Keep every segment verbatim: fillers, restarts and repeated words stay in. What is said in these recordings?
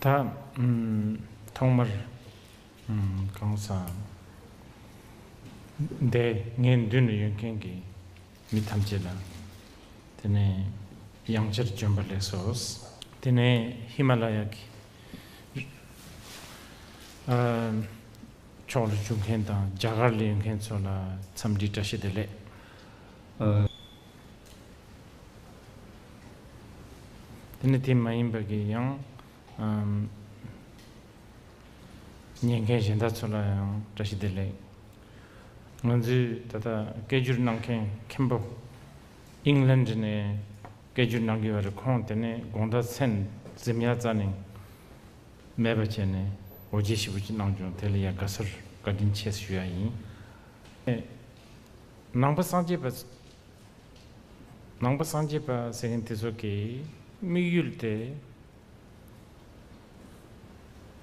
ད་ཨམ་ཐོག་མར་ཨམ་གང་ཟག་འདི་ངའི་མདུན་དུ་ཡོད་མཁན་གྱི་མི་ཐམས་ཅད་ལ། དེ་ནས་ཡང་བསྐྱར་བྱོན་པ་ལེགས་སོ། དེ་ནས་ཧི་མ་ལ་ཡ་གི་ཨ་ཕྱོགས་ལ་བཞུགས་མཁན་དང་རྒྱ་གར་ལ་ཡོད་མཁན་ཚོ་ལ་འཚམས་འདྲི་བཀྲ་ཤིས་བདེ་ལེགས། ཨ། དེ་ནས་དེ་མ་ཡིན་པ་གི་ཡང་ཨམ་ཉན་མཁན་གཞན་དག་ཚོ་ལ་ཡང་བཀྲ་ཤིས་བདེ་ལེགས། ང་ཚོས་ད་ལྟ་སྐད་སྒྱུར་གནང་མཁན་མཁན་པོ་ཨིང་ལན་ནས་སྐད་སྒྱུར་གནང་གི་ཡོད་རེད། ཁོང་དེ་ནས་དགོང་དག་མཚན་འཛིན་ཡ་རྩ་ནས་མེད་པ་བྱས་ནས་འོ་བརྒྱལ་ཞེ་པོ་ཅིག་གནང་བྱུང་། དེ་ལ་ཡ་དགའ་ཚོར་བཀའ་དྲིན་ཆེ་ཞུ་ཡ་ཡིན། ནང་པ་སངས་རྒྱས་པ། ནང་པ་སངས་རྒྱས་པ་ཟེར་མཁན་དེ་ཚོ་གི་དམིགས་ཡུལ་དེ།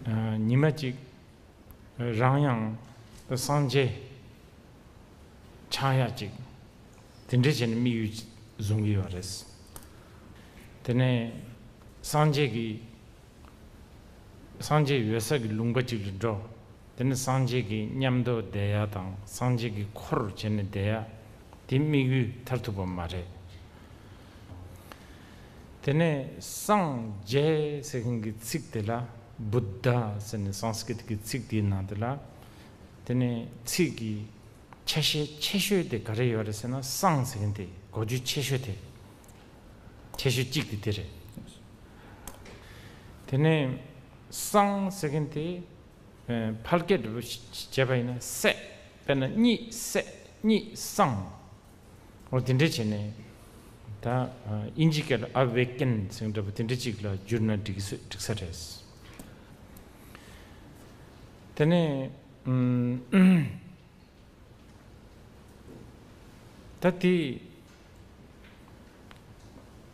ཨ། ཉི་མ་གཅིག་རང་ཡང་སངས་རྒྱས་ཆགས་ཡ་གཅིག་དེ་འདྲ་བྱས་ནས་དམིགས་ཡུལ་བཟུང་གི་ཡོད་རེད། དེ་ནས་སངས་རྒྱས་ཀྱི་སངས་རྒྱས་ཡོད་ས་གི་ལུང་པ་ཅིག་ལ་འགྲོ། དེ་ནས་སངས་རྒྱས་ཀྱི་མཉམ་དུ་བསྡད་ཡ་དང་སངས་རྒྱས་ཀྱི་འཁོར་བྱས་ནས་བསྡད་ཡ་དེ་དམིགས་ཡུལ་མཐར་ཐུག་པ་མ་རེད། དེ་ནས་སངས་རྒྱས་ཟེར་མཁན་གྱི་ཚིག་དེ་ལ་བུདྡྷ་ཟེར་ནས་སཾ་སྐྲྀཏ་གི་ཚིག་དེའི་ནང་དེ་ལ། དེ་ནས་ཚིག་གི་ཆ་ཤས་ཆེ་ཤོས་དེ་ག་རེ་ཡོད་རེད་ཟེར་ན། སཾ་ཟེར་མཁན་དེ་གོ་རྒྱུ་ཆེ་ཤོས་དེ། ཆེ་ཤོས་གཅིག་དེ་དེ་རེད། དེ་ནས་སཾ་ཟེར་མཁན་དེ་ཕལ་སྐད་འདྲ་པོ་བྱས་པ་ཡིན་ན་སད། དཔེར་ན་གཉིད་སད། གཉིད་སངས། འོ་དེ་འདྲ་བྱས་ནས་ད་ཨིན་ཇི་སྐད་ལ་ཨ་ཝེ་ཀེན་ཟེར་འདྲ་པོ་དེ་འདྲ་ཅིག་ལ་བསྒྱུར་ན་འགྲིག་ས་འགྲིག་ས་རེད། དེ་ནས་ཨམ། ད་དེ་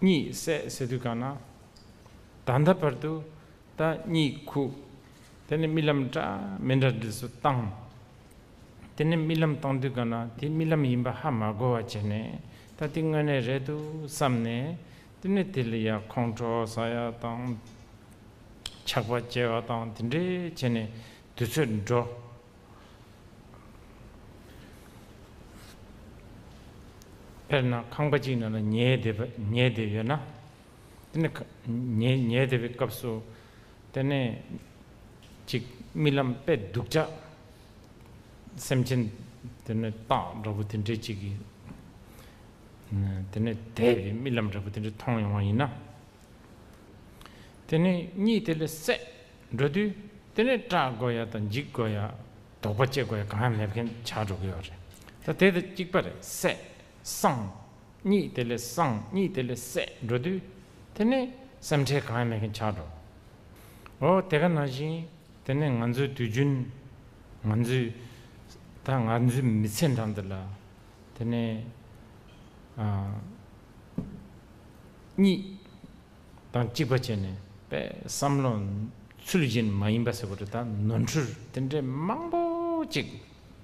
གཉིད་སད་ཟེར་དུས་གང་ན། ད་ལྟ་བར་དུ་ད་གཉིད་ཁུག། དེ་ནས་རྨི་ལམ་འདྲ་མི་འདྲ་འདི་ཚོ་བཏང་། དེ་ནས་རྨི་ལམ་བཏང་དུས་གང་ན་དེ་རྨི་ལམ་ཡིན་པ་ཧ་མ་གོ་བ་བྱས་ནས། ད་དེ་དངོས་གནས་རེད་འདུག་བསམ་ནས། དེ་ནས་དེ་ལ་ཡ་ཁོང་ཁྲོ་ཟ་ཡ་དང་། ཆགས་པ་སྐྱེ་བ་དང་དེ་འདྲས་བྱས་ནས་དུས་ཚོད་འགྲོ། དཔེར་ན་ཁང་པ་གཅིག་ནང་ལ་ཉལ་བསྡད་པ་ཉལ་བསྡད་ཡོད་ན། དེ་ནས་ཁ་ཉལ་ཉལ་བསྡད་པའི་སྐབས་སུ། དེ་ནས་ཅིག་རྨི་ལམ་དཔེ་སྡུག་ཅག་སེམས་ཅན་དེ་ནས་སྟག་འདྲ་པོ་དེ་འདྲས་ཅིག་གིས་དེ་ནས་དེད་པའི་རྨི་ལམ་འདྲ་པོ་དེ་འདྲས་མཐོང་ཡོང་བ་ཡིན་ན། དེ་ནས་གཉིད་དེ་ལས་སད་འགྲོ་དུས། དེ་ནས་སྐྲག་དགོས་ཡ་དང་འཇིགས་དགོས་ཡ། དོགས་པ་སྐྱེ་དགོས་ཡ་གང་ཡང་མེད་མཁན་ཆགས་འགྲོ་གི་ཡོད་རེད། ད་དེ་དང་གཅིག་པ་རེད། སད། སངས། གཉིད་དེ་ལས་སངས། གཉིད་དེ་ལས་སད་འགྲོ་དུས། དེ་ནས་སེམས་ཁྲལ་གང་ཡང་མེད་མཁན་ཆགས་འགྲོ། འོ་དེ་ག་ནང་བཞིན་དེ་ནས་ང་ཚོའི་དུས་རྒྱུན། ང་ཚོས་ད་ང་ཚོའི་མི་ཚེ་འདྲ་འདི་ལ། དེ་ནས་ཨ་གཉིད་དང་གཅིག་པ་བྱས་ནས་དཔེ་བསམ་བློ་ཚུལ་བཞིན་མ་ཡིན་པ་ཟེར་བ་རེད། ད་ནོར་འཁྲུལ་དེ་འདྲའི་མང་པོ་ཅིག་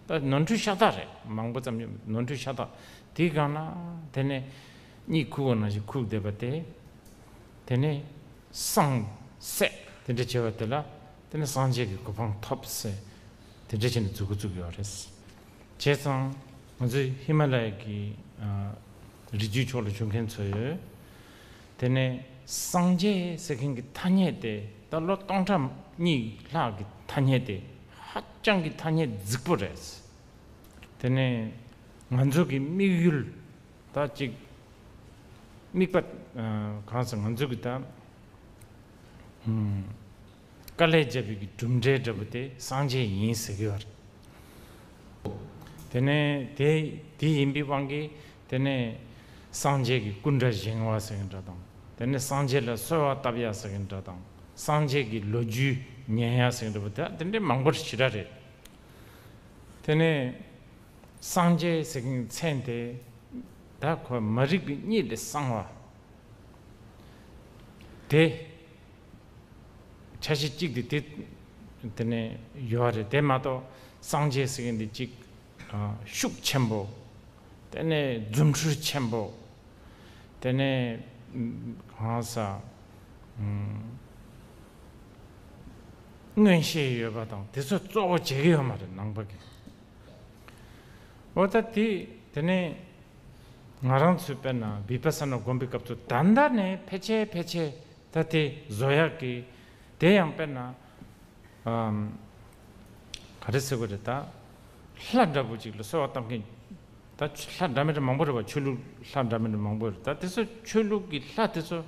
ད་ནོར་འཁྲུལ་ཤ་སྟག་རེད། མང་པོ་ཙམ་ཡོད། ནོར་འཁྲུལ་ཤ་སྟག་དེའི་སྒང་ལ། དེ་ནས་གཉིད་ཁུག་པ་ནང་བཞིན་ཁུག་བསྡད་པ་དེ། དེ་ནས་སངས་སད་དེ་འདྲ་བྱས་པ་དེ་ལ། དེ་ནས་སངས་རྒྱས་ཀྱི་གོ་འཕང་ཐོབ་ཟེར། དེ་འདྲ་བྱས་ནས་མཛུབ་གུ་བཙུགས་ཡོད་རེད། བྱས་ཙང་ང་ཚོའི་ཧི་མ་ལ་ཡ་གི་ཨ་རི་རྒྱུད་ཕྱོགས་ལ་བཞུགས་མཁན་ཚོས། དེ་ནས་སངས་རྒྱས་ཟེར་མཁན་གྱི་ཐ་སྙད་དེ་ད་ལོ་སྟོང་ཕྲག་གཉིས་ལྷག་གི་ཐ་སྙད་དེ་ཧ་ཅང་གི་ཐ་སྙད་རྫིག་པོ་རེད། དེ་ནས་ང་ཚོ་གི་དམིགས་ཡུལ་ད་ཅིག་དམིགས་པ་ཨ་གང་ཟེར། ང་ཚོ་གི་ད་ཨམ། དཀའ་ལས་བརྒྱབ་པའི་གི་གྲུབ་འབྲས་འདྲ་པོ་དེ་སངས་རྒྱས་ཡིན་ཟེར་གི་ཡོད་རེད། དེ་ནས་དེ་དེ་ཡིན་པའི་དབང་གིས། དེ་ནས་སངས་རྒྱས་ཀྱི་སྐུ་འདྲ་བཞེངས་པ་ཟེར་གི་འདྲ་དང་། དེ་ནས་སངས་རྒྱས་ལ་གསོལ་བ་བཏབ་ཡ་ཟེར་གི་འདྲ་དང་། སངས་རྒྱས་ཀྱི་ལོ་རྒྱུས་ཉན་ཡ་ཟེར་གི་འདྲ་པོ་དེ་དེ་འདྲའི་མང་པོ་ཞེ་དྲག་རེད། དེ་ནས་སངས་རྒྱས་ཟེར་གི་མཚན་དེ་ད་ཁོ་མ་རིག་པའི་གཉིད་ལས་སངས་པ། དེ་ཆ་ཤས་གཅིག་དེ་དེ་དེ་ནས་ཡོད་རེད། དེ་མ་གཏོགས་སངས་རྒྱས་ཟེར་མཁན་དེ་གཅིག་ཨ་ཤུགས་ཆེན་པོ། དེ་ནས་རྫུ་འཕྲུལ་ཆེན་པོ། དེ་ནས་གང་ཟག་ཨམ་ མངོན་ཤེས་ཡོད་པ་དང་དེ་ཚོ་གཙོ་བོ་བྱེད་ཀྱི་ཡོད་མ་རེད་ནང་པ་གི། འོ་ད་དེ་དེ་ནས་ང་རང་ཚོས་དཔེར་ན་བི་པ་ས་ན་སྒོམ་པའི་སྐབས་སུ་ད་ལྟ་ནས་ཕལ་ཆེར་ཕལ་ཆེར་ད་དེ་བཟོ་ཡག་གི། དེ་ཡང་དཔེར་ན་ཨམ། ག་རེ་ཟེར་དགོས་རེད་ད། ལྷ་འདྲ་པོ་ཅིག་ལ་གསོལ་བ་བཏབ་མཁན། ད་ལྷ་འདྲ་མི་འདྲ་མང་པོ་རེད་བ། ཆོས་ལུགས་ལྷ་འདྲ་མི་འདྲ་མང་པོ་རེད། ད་དེ་ཚོ་ཆོས་ལུགས་ཀྱི་ལྷ་དེ་ཚོ་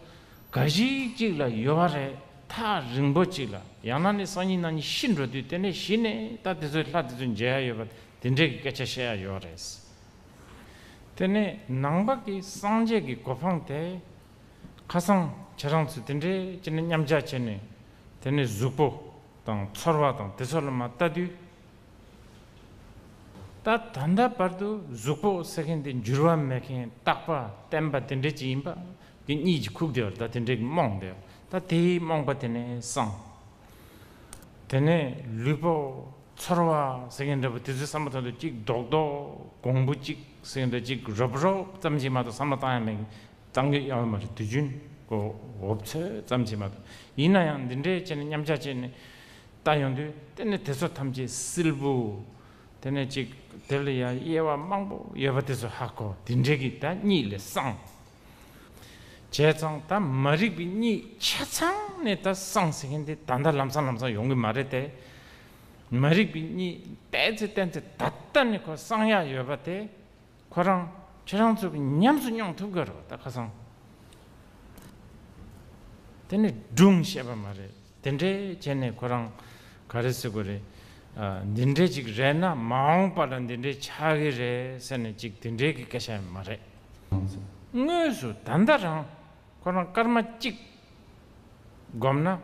འགའ་ཞིག་ཅིག་ལ་ཡོད་པ་རེད། ཐག་རིང་པོ་ཅིག་ལ། ཡང་ན་ནི་སང་ཉིན་གནངས་ཉིན་ཤི་འགྲོ་དུས་དེ་ནས་གཞི་ནས་ད་དེ་ཚོའི་ལྷ་དེ་ཚོ་མཇལ་ཡ་ཡོད་པ་དེ་འདྲས་ཀྱི་སྐད་ཆ་བཤད་ཡ་ཡོད་རེད། དེ་ནས་ནང་པ་གི་སངས་རྒྱས་ཀྱི་གོ་འཕང་དེ་ཁ་སང་ཁྱེད་རང་ཚོ་དེ་འདྲས་བྱས་ནས་མཉམ་བཞག་བྱས་ནས་དེ་ནས་གཟུགས་པོ་དང་ཚོར་བ་དང་དེ་ཚོ་ལ་མ་ལྟ་དུས། ད་ད་ལྟ་བར་དུ་གཟུགས་པོ་ཟེར་མཁན་དེ་འགྱུར་བ་མེད་མཁན་རྟག་པ་བརྟན་པ་དེ་འདྲས་ཅིག་ཡིན་པ་གི་གཉིད་ཀྱིས་ཁུག་བསྡད་པ་རེད། ད་དེ་འདྲས་ཀྱི་རྨོངས་བསྡད་པ། ད་དེའི་རྨོངས་པ་དེ་ནས་སངས། དེ་ནས་ལུས་པོ་ཚོར་བ་ཟེར་མཁན་འདྲ་པོ་དེ་ཚོའི་བསམ་བློ་བཏང་དུས་གཅིག་རྡོག་རྡོག་གོང་བུ་གཅིག་ཟེར་མཁན་འདྲ་གཅིག་རོབ་རོབ་ཙམ་ཅིག་མ་གཏོགས་བསམ་བློ་བཏང་ཡ་མེད། བཏང་གི་ཡོད་མ་རེད། དུས་རྒྱུན་གོ་འོབ་ཚོད་ཙམ་ཅིག་མ་གཏོགས། ཡིན་ན་ཡང་འདི་འདྲའི་བྱས་ནས་མཉམ་བཞག་བྱས་ནས་ལྟ་ཡོང་དུས་དེ་ནས་དེ་ཚོ་ཐམས་ཅད་སིལ་བུ། དེ་ནས་ཅིག་དེ་ལ་ཡང་དབྱེ་བ་མང་པོ་ཡོད་པ་དེ་ཚོ་ཧ་གོ། དེ་འདྲའི་གི་ད་གཉིད་ལས་སངས། བྱས་ཙང་ད་མ་རིག་པའི་གཉིད་ཆ་ཚང་ནས་ད་སངས་ཟེར་མཁན་དེ་ད་ལྟ་ལམ་སང་ལམ་སང་ཡོང་གི་མ་རེད་དེ། མ་རིག་པའི་གཉིད་བལྟས་ཚེ་བལྟས་ཚེ་ད་ལྟ་ནས་ཁོ་སངས་ཡག་ཡོད་པ་དེ། ཁོ་རང་ཁྱེད་རང་ཚོ་གིས་ཉམས་སུ་མྱོང་ཐུབ་དགོས་རེད་བ། ད་ཁ་སང་དེ་ནི་སྒྲུང་བཤད་པ་མ་རེད། དེ་འདྲའི་བྱས་ནས་ཁོ་རང་ག་རེ་ཟེར་དགོས་རེད། ཨ། འདི་འདྲའི་ཅིག་རེད་ན་མ་འོངས་པ་ལ་འདི་འདྲའི་ཆགས་ཀྱི་རེད་ཟེར་ནས་ཅིག་དེ་འདྲའི་གི་སྐད་ཆ་མ་རེད། དངོས་སུ་ད་ལྟ་རང་ཁོ་རང་སྐར་མ་གཅིག་སྒོམ་ན་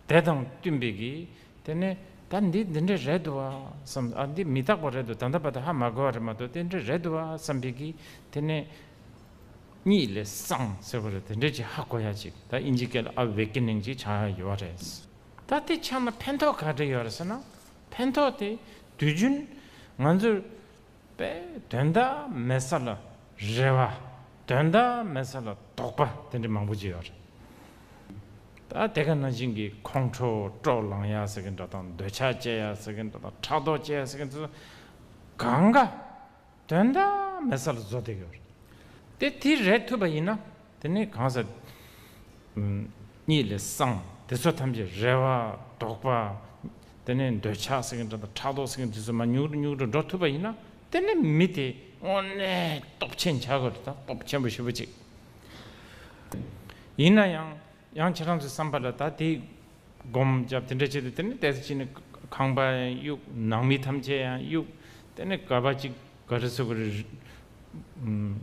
དེ་དང་བསྟུན་པའི་གི། དེ་ནས་ད་འདི་འདི་འདྲ་རེད་འདུག་བ་བསམ། ཨ། འདི་མི་རྟག་པ་རེད་འདུག་ད་ལྟ་བར་དུ་ཧ་མ་གོ་བ་རེད་མ་གཏོགས་དེ་འདྲ་རེད་འདུག་བ་བསམ་པའི་གི། དེ་ནས་གཉིད་ལས་སངས་ཟེར་བ་རེད། དེ་འདྲ་ཅིག་ཧ་གོ་ཡ་ཅིག་ད་དབྱིན་ཇི་སྐད་ལ་ཨ་ཝེ་ཀེ་ནིང་ཅིག་ཆགས་ཡ་ཡོད་རེད། ད་དེ་ཆགས་ན་ཕན་ཐོགས་ག་འདྲ་ཡོད་རེད་ཟེར་ན། ཕན་ཐོགས་དེ་དུས་རྒྱུན་ང་ཚོར་པས་དོན་དག་མེད་ས་ལ་རེ་བ། དོན་དག་མེད་ས་ལ་དོགས་པ་དེ་འདྲ་མང་པོ་ཅིག་ཡོད་རེད། ད་དེ་ག་ནང་བཞིན་གྱི་ཁོང་ཁྲོ་སྤྲོ་ལངས་ཡ་ཟེར་གྱི་འདྲ་དང་། འདོད་ཆགས་སྐྱེ་ཡ་ཟེར་གྱི་འདྲ་དང་། ཕྲག་དོག་སྐྱེ་ཡ་ཟེར་གྱི་འདྲ་དང་། གང་ག་དོན་དག་མེད་ས་ལ་བཟོ་བསྡད་ཀྱི་ཡོད་རེད། དེ་དེ་རེད་ཐུབ་པ་ཡིན་ན། དེ་ནས་གང་ཟག་གཉིད་ལས་སངས། དེ་ཚོ་ཐམས་ཅད་རེ་བ། དོགས་པ། དེ་ནས་འདོད་ཆགས་ཟེར་གྱི་འདྲ་དང་། ཕྲག་དོག་ཟེར་གྱི་འདྲ་དེ་ཚོ་མར་ཉུང་རུ་ཉུང་རུ་འགྲོ་ཐུབ་པ་ཡིན་ན། དེ་ནས་མི་དེ་དངོས་གནས་སྟོབས་ཆེན་ཆགས་དགོས་རེད། ད་སྟོབས་ཆེན་པོ་ཞེ་པོ་ཅིག་ཡིན་ན་ཡང་། ཡང་ཁྱེད་རང་ཚོའི་བསམ་པ་ལ་ད་དེ་སྒོམ་རྒྱབ་དེ་འདྲ་བྱེད་དུས། དེ་ནས་ཏོག་ཙམ་ཅིག་ནས་ཁང་པ་ཡང་གཡུག་ནང་མི་ཐམས་ཅད་ཡང་གཡུག་དེ་ནས་ག་པ་ཅིག་ག་རེ་ཟེར་དགོས་རེད། ཨུམ།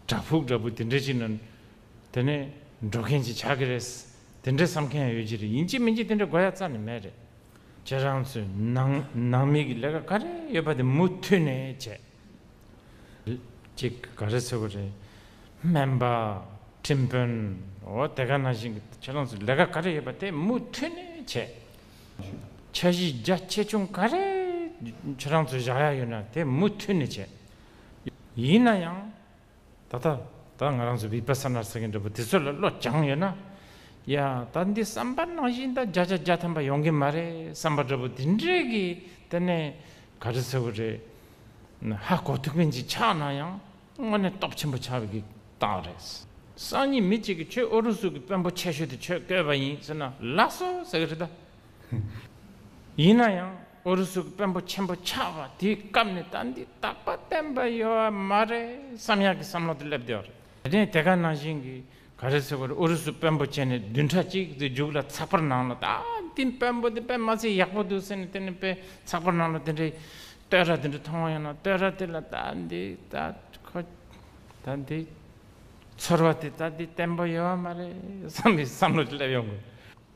བྲག་ཕུག་འདྲ་པོ་དེ་འདྲ་ཅིག་ནང་དེ་ནས་འགྲོ་མཁན་ཅིག་ཆགས་ཀྱི་རེད། དེ་འདྲ་བསམ་མཁན་ཡང་ཡོད་ཀྱི་རེད། ཡིན་གཅིག་མིན་གཅིག་དེ་འདྲ་དགོས་ཡ་རྩ་ནས་མེད་རེད། ཁྱེད་རང་ཚོའི་ནང་ནང་མི་གི་ལས་ཀ་ག་རེ་ཡོད་པ་དེ་མུ་མཐུད་ནས་བྱས། ཅིག་ག་རེ་ཟེར་དགོས་རེད། སྨན་པ། ཁྲིམས་དཔོན། འོ་དེ་ག་ནང་བཞིན་གྱི་ཁྱེད་རང་ཚོ་ལས་ཀ་ག་རེ་ཡོད་པ་དེ་མུ་མཐུད་ནས་བྱས། འཆར་གཞི་རྒྱ་ཆེ་ཆུང་ག་རེ་ཁྱེད་རང་ཚོ་བཞག་ཡ་ཡོད་ན་དེ་མུ་མཐུད་ནས་བྱས། ཡིན་ན་ཡང་ད་ལྟ་ད་ང་རང་ཚོ་བི་པ་ས་ན་ཟེར་མཁན་འདྲ་པོ་དེ་ཚོ་ལ་བློ་སྦྱངས་ཡོད་ན། ཡ། ད་འདི་བསམ་པ་ནང་བཞིན་ད་བརྒྱ་ཆ་བརྒྱ་ཐམ་པ་ཡོང་གི་མ་རེད་བསམ་པ་འདྲ་པོ་དེ་འདྲས་ཀྱི་དེ་ནས་ག་རེ་ཟེར་དགོས་རེད། ཧ་གོ་ཐུབ་མཁན་ཅིག་ཆགས་ན་ཡང་དངོས་གནས་སྟོབས་ཆེན་པོ་ཆགས་པའི་གི་རྟགས་རེད། སང་ཉིན་མི་གཅིག་གིས་ཁྱོད་ཨུ་རུ་སུ་གི་དཔོན་པོ་ཆེ་ཤོས་དེ་ཁྱོད་བསྐོས་པ་ཡིན་ཟེར་ན་ལགས་སོ་ཟེར་གི་རེད་ད། ཡིན་ན་ཡང་ཨུ་རུ་སུ་གི་དཔོན་པོ་ཆེན་པོ་ཆགས་པ་དེའི་སྐབས་ནས་ད་འདི་རྟག་པ་བརྟན་པ་ཡོད་པ་མ་རེད་བསམ་ཡག་གི་བསམ་བློ་དེ་སླེབས་བསྡད་པ་རེད། དེ་ནས་དེ་ག་ནང་བཞིན་གྱི་ག་རེ་ཟེར་དགོས་རེད། ཨུ་རུ་སུ་དཔོན་པོ་བྱས་ནས་བདུན་ཕྲག་གཅིག་ཙམ་མཇུག་ལ་ཚགས་པར་ནང་ལ་ད་འདི་དཔོན་པོ་འདི་དཔེ་མི་སྲིད་ཡག་པོ་འདུག་ཟེར་ནས། དེ་ནས་དཔེ་ཚགས་པར་ནང་ལ་དེ་འདྲའི་བསྟོད་ར་དེ་འདྲ་མཐོང་བ་ཡོང་ན། བསྟོད་ར་དེ་ལ་ད་འདི་ད་ཁོ་ད་འདི་ཚོར་བ་དེ་ད་འདི་བརྟན་པོ་ཡོད་པ་མ་རེད་བསམ་པའི་བསམ་བློ་དེ་སླེབས་ཡོང་གི།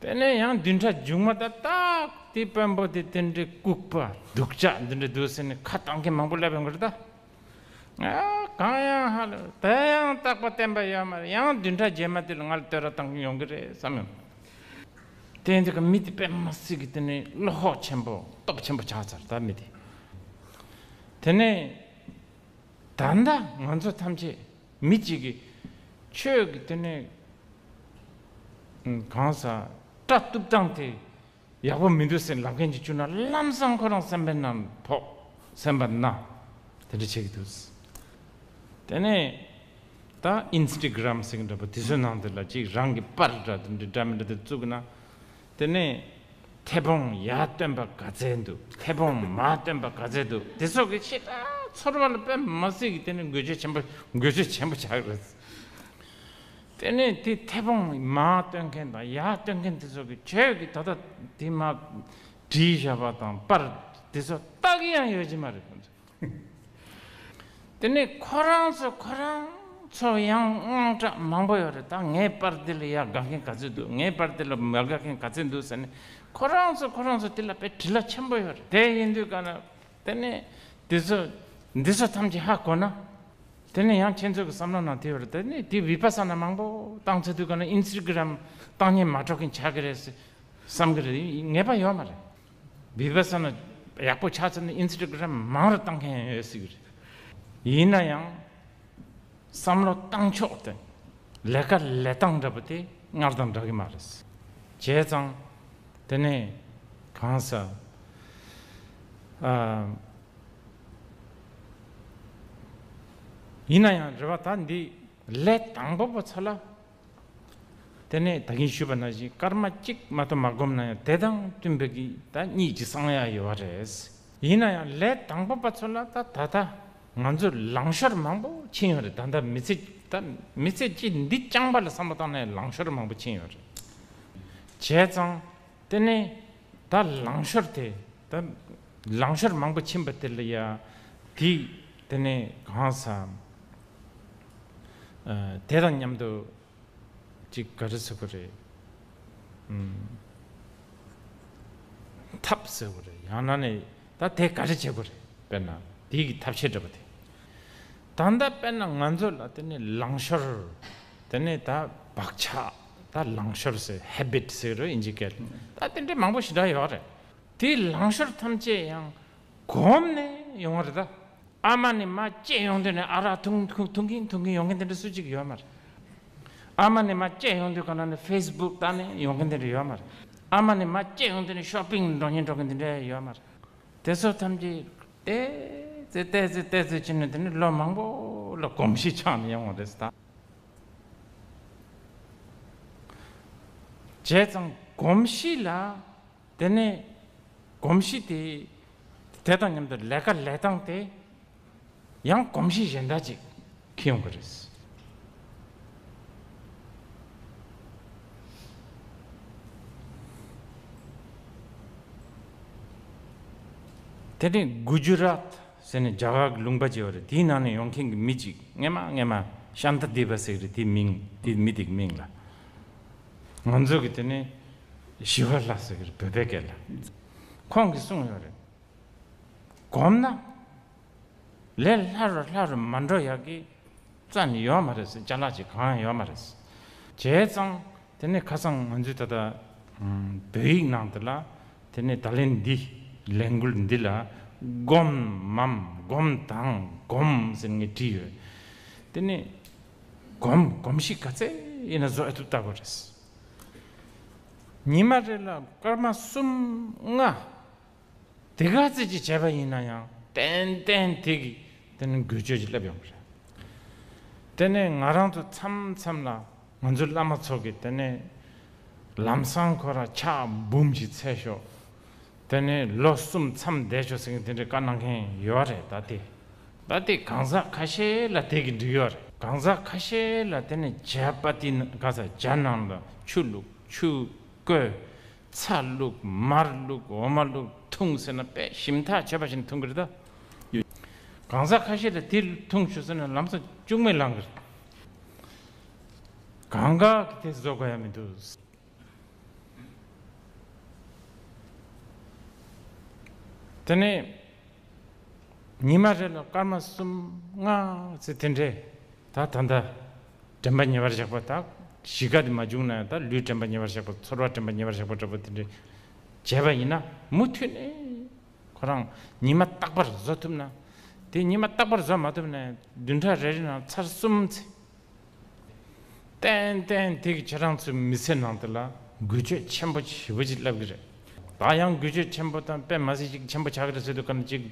དེ་ནས་ཡང་བདུན་ཕྲག་མཇུག་མ་ད་ད་དེ་དཔོན་པོ་དེ་དེ་འདྲའི་ལྐུགས་པ་སྡུག་ཅག་འདི་འདྲ་འདུག་ཟེར་ནས་ཁ་བཏང་མཁན་མང་པོ་སླེབས་ཡོང་གི་རེད་ད། ཨ། གང་ཡང་ཧ་ལས་དེ་ཡང་རྟག་པ་བརྟན་པ་ཡོད་མ་རེད། ཡང་བདུན་ཕྲག་རྗེས་མ་དེ་ལ་ང་ལ་བསྟོད་ར་བཏང་མཁན་ཡོང་གི་རེད་བསམ་ཡོང་། དེ་འདི་ག་མི་དེ་དཔེ་མི་སྲིད་ཀྱི་དེ་ནས་བློ་ཁོག་ཆེན་པོ་སྟོབས་ཆེན་པོ་ཆགས་ཚར་ད་མི་དེ། དེ་ནས་ད་ལྟ་ང་ཚོ་ཐམས་ཅད་མི་གཅིག་གིས་ཁྱོད་ཀྱི་དེ་ནས་གང་ཟག་སྐྲ་གཏུབ་སྟངས་དེ་ ཡག་པོ་མི་འདུག་ཟེར་ལབ་མཁན་ཅིག་བྱུང་ན་ལམ་སང་ཁོ་རང་སེམས་པའི་ནང་ཕོག་སེམས་པ་ན་དེ་འདྲ་བྱེད་ཀྱི་འདུག་དེ་ནས་ད་ཨིན་སི་ཊ་གྷི་རམ་ཟེར་གྱི་འདྲ་པོ་དེ་ཚོའི་ནང་དེ་ལ་ཅིག་རང་གི་པར་འདྲ་དེ་འདྲ་འདྲ་མི་འདྲ་དེ་བཙུགས་ན། དེ་ནས་མཐེ་བོང་ཡར་བཏོན་པ་ག་ཚད་འདུག་མཐེ་བོང་མར་བཏོན་པ་ག་ཚད་འདུག་དེ་ཚོ་གི་ཞེ་དྲག་ཚོར་བ་ལ་དཔེ་མ་སྲིད་ཀྱི་དེ་ནས་འགུལ་སྐྱོད་ཆེན་པོ་འགུལ་སྐྱོད་ཆེན་པོ་ཆགས་རེད། དེ་ནས་དེ་མཐེ་བོང་མར་སྟོན་མཁན་དང་ཡར་སྟོན་མཁན་དེ་ཚོ་གིས་ཁྱོད་ཀྱིས་ད་ལྟ་དེ་མར་བྲིས་བཞག་པ་དང་པར་དེ་ཚོ་བལྟ་གི་ཡང་ཡོད་ཀྱི་མ་རེད། དེ་ནས་ཁོ་རང་ཚོ་ཁོ་རང་ཚོ་ཡང་དངངས་སྐྲག་མང་པོ་ཡོད་རེད། ད་ངའི་པར་འདི་ལ་ཡ་དགའ་མཁན་ག་ཚོད་འདུག་ངའི་པར་འདི་ལ་མ་དགའ་མཁན་ག་ཚོད་འདུག་ཟེར་ནས་ཁོ་རང་ཚོ་ཁོ་རང་ཚོ་དེ་ལ་དཔེ་དྲི་ལ་ཆེན་པོ་ཡོད་རེད། དེ་ཡིན་དུས་ག་ན། དེ་ནས་འདི་ཚོ་འདི་ཚོ་ཐམས་ཅད་ཧ་གོ་ན། དེ་ནས་ཡང་ཁྱེད་ཚོ་གི་བསམ་བློ་ནང་དེ་ཡོད་རེད། དེ་ནས་དེ་བི་པ་ས་ན་མང་པོ་བཏང་ཚར་དུས་ག་ན་ཨིན་སི་ཊ་གྷི་རམ་བཏང་སྙིང་མ་བྲོ་མཁན་ཆགས་ཀྱི་རེད་ཟེར་བསམ་གྱི་རེད། ངེས་པ་ཡོད་མ་རེད། བི་པ་ས་ན་ཡག་པོ་ཆགས་ཚར་ན་ཨིན་སི་ཊ་གྷི་རམ་མང་རུ་བཏང་མཁན་ཡོད་སྲིད་ཀྱི་རེད། ཡིན་ན་ཡང་། བསམ་བློ་བཏང་ཕྱོགས་དེ་ལས་ཀ་ལས་སྟངས་འདྲ་པོ་དེ་སྔར་དང་འདྲ་གི་མ་རེད། བྱས་ཙང་དེ་ནས་གང་ཟག་ཨ། ཡིན་ན་ཡང་རེ་བ་ད་འདི་ལས་དང་པོ་པོ་ཚོ་ལ། དེ་ནས་ད་གིན་ཞུས་པ་ནང་བཞིན་སྐར་མ་གཅིག་མ་གཏོགས་མ་བསྒོམས་ན་ཡང་དེ་དང་བསྟུན་པའི་གི་ད་གཉིད་ཀྱི་སང་ཡ་ཡོད་པ་རེད། ཡིན་ན་ཡང་ལས་དང་པོ་པ་ཚོ་ལ་ད་ད་ལྟ་ང་ཚོ་ལང་ཤོར་མང་པོ་ཕྱིན་ཡོད་རེད། ད་ལྟ་མི་ཚེ་ད་མི་ཚེ་གཅིག་འདི་རྐྱང་པ་ལ་བསམ་བློ་བཏང་ནས་ལང་ཤོར་མང་པོ་ཕྱིན་ཡོད་རེད། བྱས་ཙང་དེ་ནས་ད་ལང་ཤོར་དེ་ད་ལང་ཤོར་མང་པོ་ཕྱིན་པ་དེ་ལ་ཡ་དེ་དེ་ནས་གང་ཟག་ཨ། དེ་དང་མཉམ་དུ། ཅིག་ག་རེ་ཟེར་དགོས་རེད། ཨུམ། ཐབས་ཟེར་དགོས་རེད། ཡང་ན་ནི་ད་དེ་ག་རེ་བྱེད་དགོས་རེད། དཔེར་ན་དེ་གི་ཐབས་ཤེས་འདྲ་པོ་དེ། ད་ལྟ་དཔེར་ན་ང་ཚོ་ལ་དེ་ནི་ལང་ཤོར། དེ་ནི་ད་བག་ཆགས། ད་ལང་ཤོར་ཟེར་ཧེ་བིཊ་ཟེར་རོ་དབྱིན་ཇི་སྐད། ད་དེ་འདྲའི་མང་པོ་ཞེ་དྲག་ཡོད་རེད། དེ་ལང་ཤོར་ཐམས་ཅད་ཡང་གོམས་ནས་ཡོང་བ་རེད་ད། ཨ་མ་ནི་མ་སྐྱེས་ཡོང་དུས་ནས་ཨ་རག་འཐུང་འཐུང་འཐུང་གིན་འཐུང་གིན་ཡོང་མཁན་དེ་འདྲ་སུ་གཅིག་ཡོད་མ་རེད། ཨ་མ་ནི་མ་སྐྱེས་ཡོང་དུས་ག་ན་ནས་ཕེ་སི་བུག་ལྟ་ནས་ཡོང་མཁན་དེ་འདྲ་ཡོད་མ་རེད། ཨ་མ་ནི་མ་སྐྱེས་ཡོང་དུས་ནས་ཤོ་པིང་འགྲོ་མཁན་འགྲོ་མཁན་དེ་འདྲ་ཡོད་མ་རེད། དེ་ཚོ་ཐམས་ཅད་ཏོག་ཙམ་ཏོག་ཙམ་ཏོག་ཙམ་བྱས་ནས་དེ་ནས་ལོ་མང་པོ་ལ་གོམས་གཤིས་ཆགས་ནས་ཡོང་བ་རེད་ད། བྱས་ཙང་གོམས་གཤིས་ལ། དེ་ནས་གོམས་གཤིས་དེ། དེ་དང་མཉམ་དུ་ལས་ཀ་ལས་སྟངས་དེ་ཡང་གོམས་གཤིས་གཞན་དག་ཅིག་འཁྱེར་ཡོང་གི་རེད། དེ་ནས་གུ་ཇུ་རཱཏ་ཟེར་ནས་རྒྱ་གར་གྱི་ལུང་པ་ཅིག་ཡོད་རེད། དེའི་ནང་ནས་ཡོང་མཁན་གྱི་མི་ཅིག་སྔས་མ་སྔས་མ་ཤཱནྟ་དི་པ་ཟེར་གྱི་རེད། དེའི་མིང་དེའི་མི་དེ་གི་མིང་ལ། ང་ཚོ་གི་དེ་ནས་ཞི་བ་ལྷ་ཟེར་གི་རེད། བོད་པའི་སྐད་ལ། ཁོང་གིས་གསུངས་ཡོད་རེད། གོམས་ན་ལས་སླ་རུ་སླ་རུ་མ་འགྲོ་ཡག་གི་རྩ་ནས་ཡོད་མ་རེད་ཟེར། ཅ་ལག་ཅིག་གང་ཡང་ཡོད་མ་རེད་ཟེར། བྱས་ཙང་དེ་ནས་ཁ་སང་ང་ཚོས་ད་ལྟ་བོད་ཡིག་ནང་དུ་ལ་དེ་ནས་ད་ལན་འདི་ལས་འགུལ་འདི་ལ་སྒོམ་མམ་སྒོམ་དང་སྒོམ་ཟེར་ངས་བྲིས་ཡོད། དེ་ནས་གོམས་གོམས་གཤིས་ག་ཚད་ཡིན་ན་བཟོ་ཐུབ་ལྟ་བུ་རེད། ཉི་མ་རེ་ལ་སྐར་མ་གསུམ་ལྔ་དེ་ག་ཚད་ཅིག་བྱས་པ་ཡིན་ན་ཡང་ཏན་ཏན་དེ་གི་དེ་ནི་འགུལ་སྐྱོད་ཅིག་སླེབས་ཡོང་གི་རེད། དེ་ནས་ང་རང་ཚོ་མཚམས་མཚམས་ལ་ང་ཚོའི་བླ་མ་ཚོ་གིས་དེ་ནས་ལམ་སང་ཁོ་ར་ཕྱག་འབུམ་ཞིག་འཚལ་ཤོག་དེ་ནས་ལོ་གསུམ་མཚམས་བསྡད་ཤོག་ཟེར་མཁན་དེ་འདྲའི་བཀའ་གནང་མཁན་ཡོད་རེད། ད་དེ་ད་དེ་གང་ཟག་ཁ་ཤས་ལ་དེ་གི་འགྲིག་ཡོད་རེད། གང་ཟག་ཁ་ཤས་ལ་དེ་ནས་ཇ་པ་ཏི་ག་ས་ཇ་ནང་ལ་ཆུ་བླུགས། ཆུ་བསྐོལ། ཚྭ་བླུགས། མར་བླུགས། འོ་མ་བླུགས། འཐུང་ཟེར་ན་དཔེ་ཞིམ་ཐག་ཆོད་པ་ཞིག་འཐུང་གི་རེད་ད། གང་ཟག་ཁ་ཤས་ལ་དེ་འཐུང་ཤོག་ཟེར་ན་ལམ་སང་ལྕུག་མས་ལངས་གི་རེད། གང་ག་གི་དེ་བཟོ་དགོས་ཡ་མི་འདུག་དེ་ནས་ཉི་མ་རེ་ལ་སྐར་མ་གསུམ་ལྔ་ཙམ་དེ་འདྲས་ད་ད་ལྟ་དྲན་པ་ཉེ་བར་བཞག་པ་དང་གཞིས་ཀ་དེ་མ་བྱུང་ན་ཡང་ད་ལུས་དྲན་པ་ཉེ་བར་བཞག་པ། ཚོར་བ་དྲན་པ་ཉེ་བར་བཞག་པ་འདྲ་པོ་དེ་འདྲས་བྱས་པ་ཡིན་ན་མུ་མཐུད་ནས་ཁོ་རང་ཉི་མ་རྟག་པར་བཟོ་ཐུབ་ན། དེ་ཉི་མ་རྟག་པར་བཟོ་མ་ཐུབ་ན་ཡང་བདུན་ཕྲག་རེ་རེ་ནང་ཚར་གསུམ་ཙམ། ཏན་ཏན་དེ་གིས་ཁྱེད་རང་ཚོའི་མི་ཚེ་ནང་དུ་ལ་འགུལ་སྐྱོད་ཆེན་པོ་ཞེ་པོ་ཅིག་སླེབས་ཀྱི་རེད། ད་ཡང་འགུལ་སྐྱོད་ཆེན་པོ་དང་དཔེ་མ་སྲིད་ཅིག་ཆེན་པོ་ཆགས་ཀྱི་རེད་ཟེར་དུས་ག་ནས་ཅིག་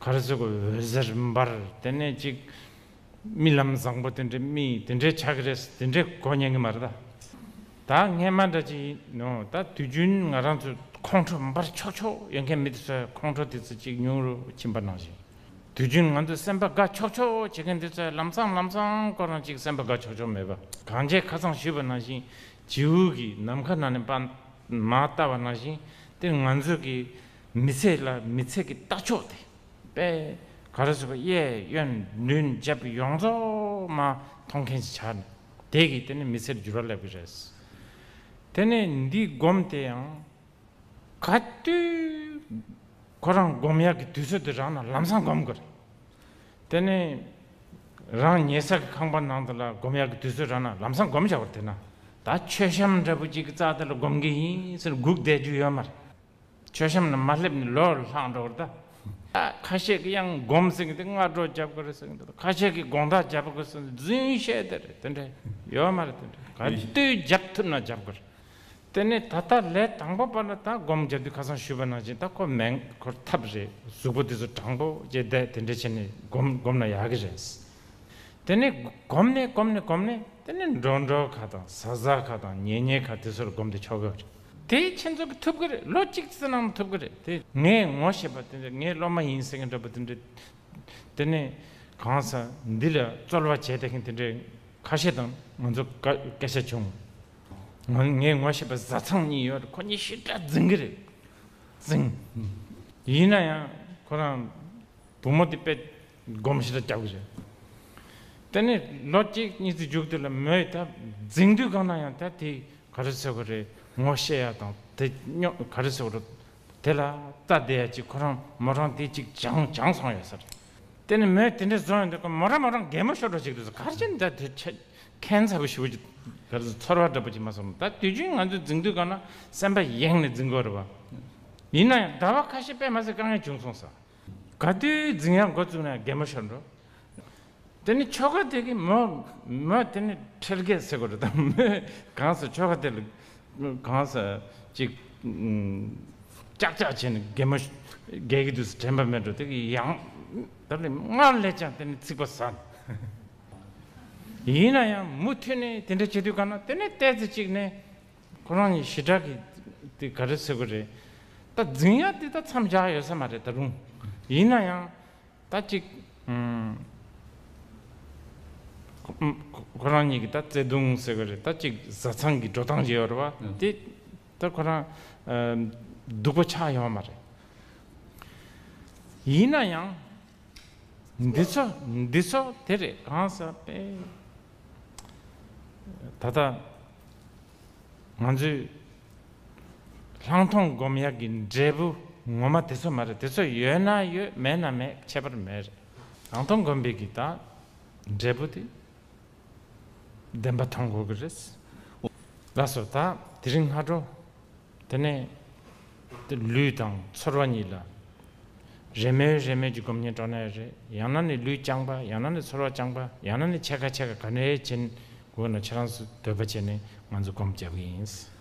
ག་རེ་ཟེར་དགོས། འོད་ཟེར་འབར། དེ་ནས་ཅིག་རྨི་ལམ་བཟང་པོ་དེ་འདྲའི་རྨི་དེ་འདྲའི་ཆགས་ཀྱི་རེད། དེ་འདྲའི་གོ་ཉན་གྱི་མ་རེད་ད། ད་སྔས་མ་འདྲ་ཅིག་ཡིན་ནོ། ད་དུས་རྒྱུན་ང་རང་ཚོ་ཁོང་ཁྲོ་འབར་ཆོག་ཆོག་ཡོད་མཁན་མི་དེ་ཚོའི་ཁོང་ཁྲོ་དེ་ཚོ་ཅིག་ཉུང་རུ་ཕྱིན་པ་ནང་བཞིན། དུས་རྒྱུན་ང་ཚོས་སེམས་པ་དགའ་ཆོག་ཆོག་བྱེད་མཁན་དེ་ཚོས་ལམ་སང་ལམ་སང་ཁོ་རང་ཅིག་སེམས་པ་དགའ་ཆོག་ཆོག་མེད་པ། གང་བྱས་ཁ་སང་ཞུས་པ་ནང་བཞིན་བྱིའུ་གིས་ནམ་མཁའ་ནང་ནས་པ་མར་ལྟ་བ་ནང་བཞིན་དེ་ང་ཚོ་གི་མི་ཚེ་ལ་མི་ཚེ་གི་ལྟ་ཕྱོགས་དེ་དཔེ་ག་རེ་ཟེར་བ། གཡས་གཡོན་མདུན་རྒྱབ་ཡོངས་རྫོགས་མ་མཐོང་མཁན་ཞིག་ཆགས་ནས། དེ་གིས་དེ་ནི་མི་ཚེར་འགྱུར་བ་སླེབས་ཀྱི་རེད། དེ་ནས་འདི་སྒོམ་དེ་ཡང་ག་དུས་ཁོ་རང་སྒོམ་ཡག་གི་དུས་ཚོད་དེ་རག་ན་ལམ་སང་སྒོམ་དགོས་རེད། དེ་ནས་རང་ཉལ་ས་གི་ཁང་པ་ནང་དུ་ལ་སྒོམ་ཡག་གི་དུས་ཚོད་རག་ན་ལམ་སང་སྒོམ་བྱ་བར། དེ་ན་ད་མཆོད་བཤམས་འདྲ་པོ་ཅིག་གི་རྩ་དེ་ལ་སྒོམ་གི་ཡིན་ཟེར་སྒུག་བསྡད་རྒྱུ་ཡོད་མ་རེད། མཆོད་བཤམས་ལ་མ་སླེབས་ནས་ལོ་ལྷག་འགྲོ་བར་ད། ཁ་ཤས་ཀྱིས་ཡང་སྒོམ་ཟེར་གི་འདུག་སྔ་དྲོ་རྒྱབ་དགོས་རེད་ཟེར་གི་འདུག་ཁ་ཤས་ཀྱིས་དགོང་དག་རྒྱབ་དགོས་ཟེར་རྫུན་བཤད་དེ་རེད། དེ་འདྲ་ཡོད་མ་རེད། དེ་འདྲ་ག་དུས་རྒྱབ་ཐུབ་ན་རྒྱབ་དགོས་རེད། དེ་ནས་ད་ལྟ་ལས་དང་པོ་པ་ལ་ད་སྒོམ་རྒྱབ་དུས་ཁ་སང་ཞུས་པ་ནང་བཞིན་ད་ཁོ་མེད། ཁོར་ཐབས་རེད། གཟུགས་པོ་དེ་ཚོ་དྲང་པོ་བྱས་བསྡད་དེ་འདྲ་བྱས་ནས་སྒོམ་སྒོམ་ན་ཡག་གི་རེད། དེ་ནས་སྒོམ་ནས་སྒོམ་ནས་སྒོམ་ནས་དེ་ནས་འགྲོ་འགྲོ་ཁ་དང་ཟ་ཟ་ཁ་དང་ཉལ་ཉལ་ཁ་དེ་ཚོར་སྒོམ་དེ་ཆོག་གི་རེད། དེ་ཁྱེད་ཚོ་གི་ཐུབ་གི་རེད། ལོ་གཅིག་ཙམ་ནང་ཐུབ་གི་རེད། དེ་ངས་ངོ་ཤེས་པ་དེ་འདྲ། ངའི་སློབ་མ་ཡིན་ཟེར་མཁན་འདྲ་པོ་དེ་འདྲ། དེ་ནས་གང་ཟག་འདི་ལ་རྩོལ་བ་བྱས་བསྡད་མཁན་དེ་འདྲའི་ཁ་ཤས་དང་ང་ཚོ་སྐད་ཆ་བྱུང་། ང་ངའི་ངོ་ཤེས་པ་བཟའ་ཚང་གཉིས་ཡོད་རེད། ཁོ་གཉིས་ཞེ་དྲག་འཛིང་གི་རེད། འཛིང་། ཡིན་ན་ཡང་ཁོ་རང་བུ་མོ་དེ་དཔེ་སྒོམ་ཞེ་དྲག་རྒྱབ་གི་རེད། དེ་ནས་ལོ་གཅིག་གཉིས་ཙམ་མཇུག་དེ་ལ་མོས་ད་འཛིང་དུས་གང་ན་ཡང་ད་དེ་ག་རེ་ཟེར་དགོས་རེད། ངོ་ཤེས་ཡ་དང་དེ་སྙོ་ག་རེ་ཟེར་དགོས་རེད། དེ་ལ་ལྟ་བསྡད་ཡ་ཅིག་ཁོ་རང་མོ་རང་དེ་ཅིག་སྦྱངས་སྦྱངས་སོང་ཡོད་ས་རེད། དེ་ནས་མོས་དེ་འདྲ་བཟོ་ཡོང་དུས་ཁོ་མོ་རང་མོ་རང་གད་མོ་ཤོར་འགྲོ་ཅིག་འདུག་ག་རེ་བྱས་ནས་ད་དེ་ཆ་ཁྱད་མཚར་པོ་ཞེ་པོ་ཅིག་ག་རེ་ཟེར། ཚོར་བ་འདྲ་པོ་ཅིག་མ་སོང་། ད་དུས་རྒྱུན་ང་ཚོས་འཛིང་དུས་གང་ན་སེམས་པ་ཡེངས་ནས་འཛིང་དགོས་རེད་བ། ཡིན་ན་ཡང་ཟླ་བ་ཁ་ཤས་དཔེ་མ་སྲིད་དཀའ་ངལ་བྱུང་སོང་ས། ག་དུས་འཛིང་ཡག་འགོ་བཙུགས་ན་གད་མོ་ཤོར་འགྲོ། དེ་ནི་ཁྱོ་ག་དེ་གིས་མོ་མོ་དེ་ནི་ཁྲེལ་གེད་ཟེར་དགོས་རེད་དམ། མོས་གང་ཟེར་ཁྱོ་ག་དེ་ལ་གང་ཟེར་ཅིག་ཨུམ་ཀྱག་ཀྱག་བྱས་ནས་གད་མོ་གད་ཀྱི་དུས་སུ་དྲན་པ་མེད་འགྲོ། དེ་གིས་ཡང་ད་ལས་སྔར་ལས་ཀྱང་དེ་ནི་ཚིག་པ་ཟ། ཡིན་ན་ཡང་མུ་མཐུད་ནས་དེ་འདྲ་བྱེད་དུས་གང་ན་དེ་ནས་ཏོག་ཙམ་ཅིག་ནས་ཁོ་རང་གཉིས་ཞེ་དྲག་གི་དེ་ག་རེ་ཟེར་དགོས་རེད། ད་འཛིང་ཡག་དེ་ད་མཚམས་བཞག་ཡོད་ས་མ་རེད་ད་རུང་། ཡིན་ན་ཡང་། ད་ཅིག་ཨུམ། ཁོ་ཁོ་རང་གཉིས་ཀྱི་ད་བརྩེ་དུང་ཟེར་གི་རེད། ད་ཅིག་བཟའ་ཚང་གི་འགྲོ་སྟངས་ཅིག་ཡོད་རེད་བ། ཨུམ། དེ་ད་ཁོ་རང་ཨམ་སྡུག་པོ་ཆགས་ཡོད་མ་རེད། ཡིན་ན་ཡང་འདི་ཚོ་འདི་ཚོ་དེ་རེད། གང་ཟག་པས་ད་ལྟ། ང་ཚོས་ལྷག་མཐོང་སྒོམ་ཡག་གི་འབྲས་བུ་ངོ་མ་དེ་ཚོ་མ་རེད། དེ་ཚོ་ཡོད་ན་ཡོད། མེད་ན་མེད། ཁྱད་པར་མེད་རེད། ལྷག་མཐོང་སྒོམ་པའི་གི་ད་འབྲས་བུ་དེ་བདེན་པ་མཐོང་དགོས་ཀྱི་རེད། ལགས་སོ། ད་དེ་རིང་སྔ་དྲོ། དེ་ནས་དེ་ལུས་དང་ཚོར་བ་གཉིས་ལ་རེ་མོས་རེ་མོས་ཀྱི་སྒོམ་ཉེན་སྤྲོ་ན་ཡང་རེད། ཡང་ན་ནི་ལུས་རྐྱང་པ། ཡང་ན་ནི་ཚོར་བ་རྐྱང་པ། ཡང་ན་ནི་ཕྱེད་ཀ་ཕྱེད་ཀ་ག་ནས་བྱེད་དགོས་ན་ཁྱེད་རང་ཚོ་འདོད་པ་བྱས་ནས་ང་ཚོ་སྒོམ་རྒྱབ་ཀྱི་ཡིན།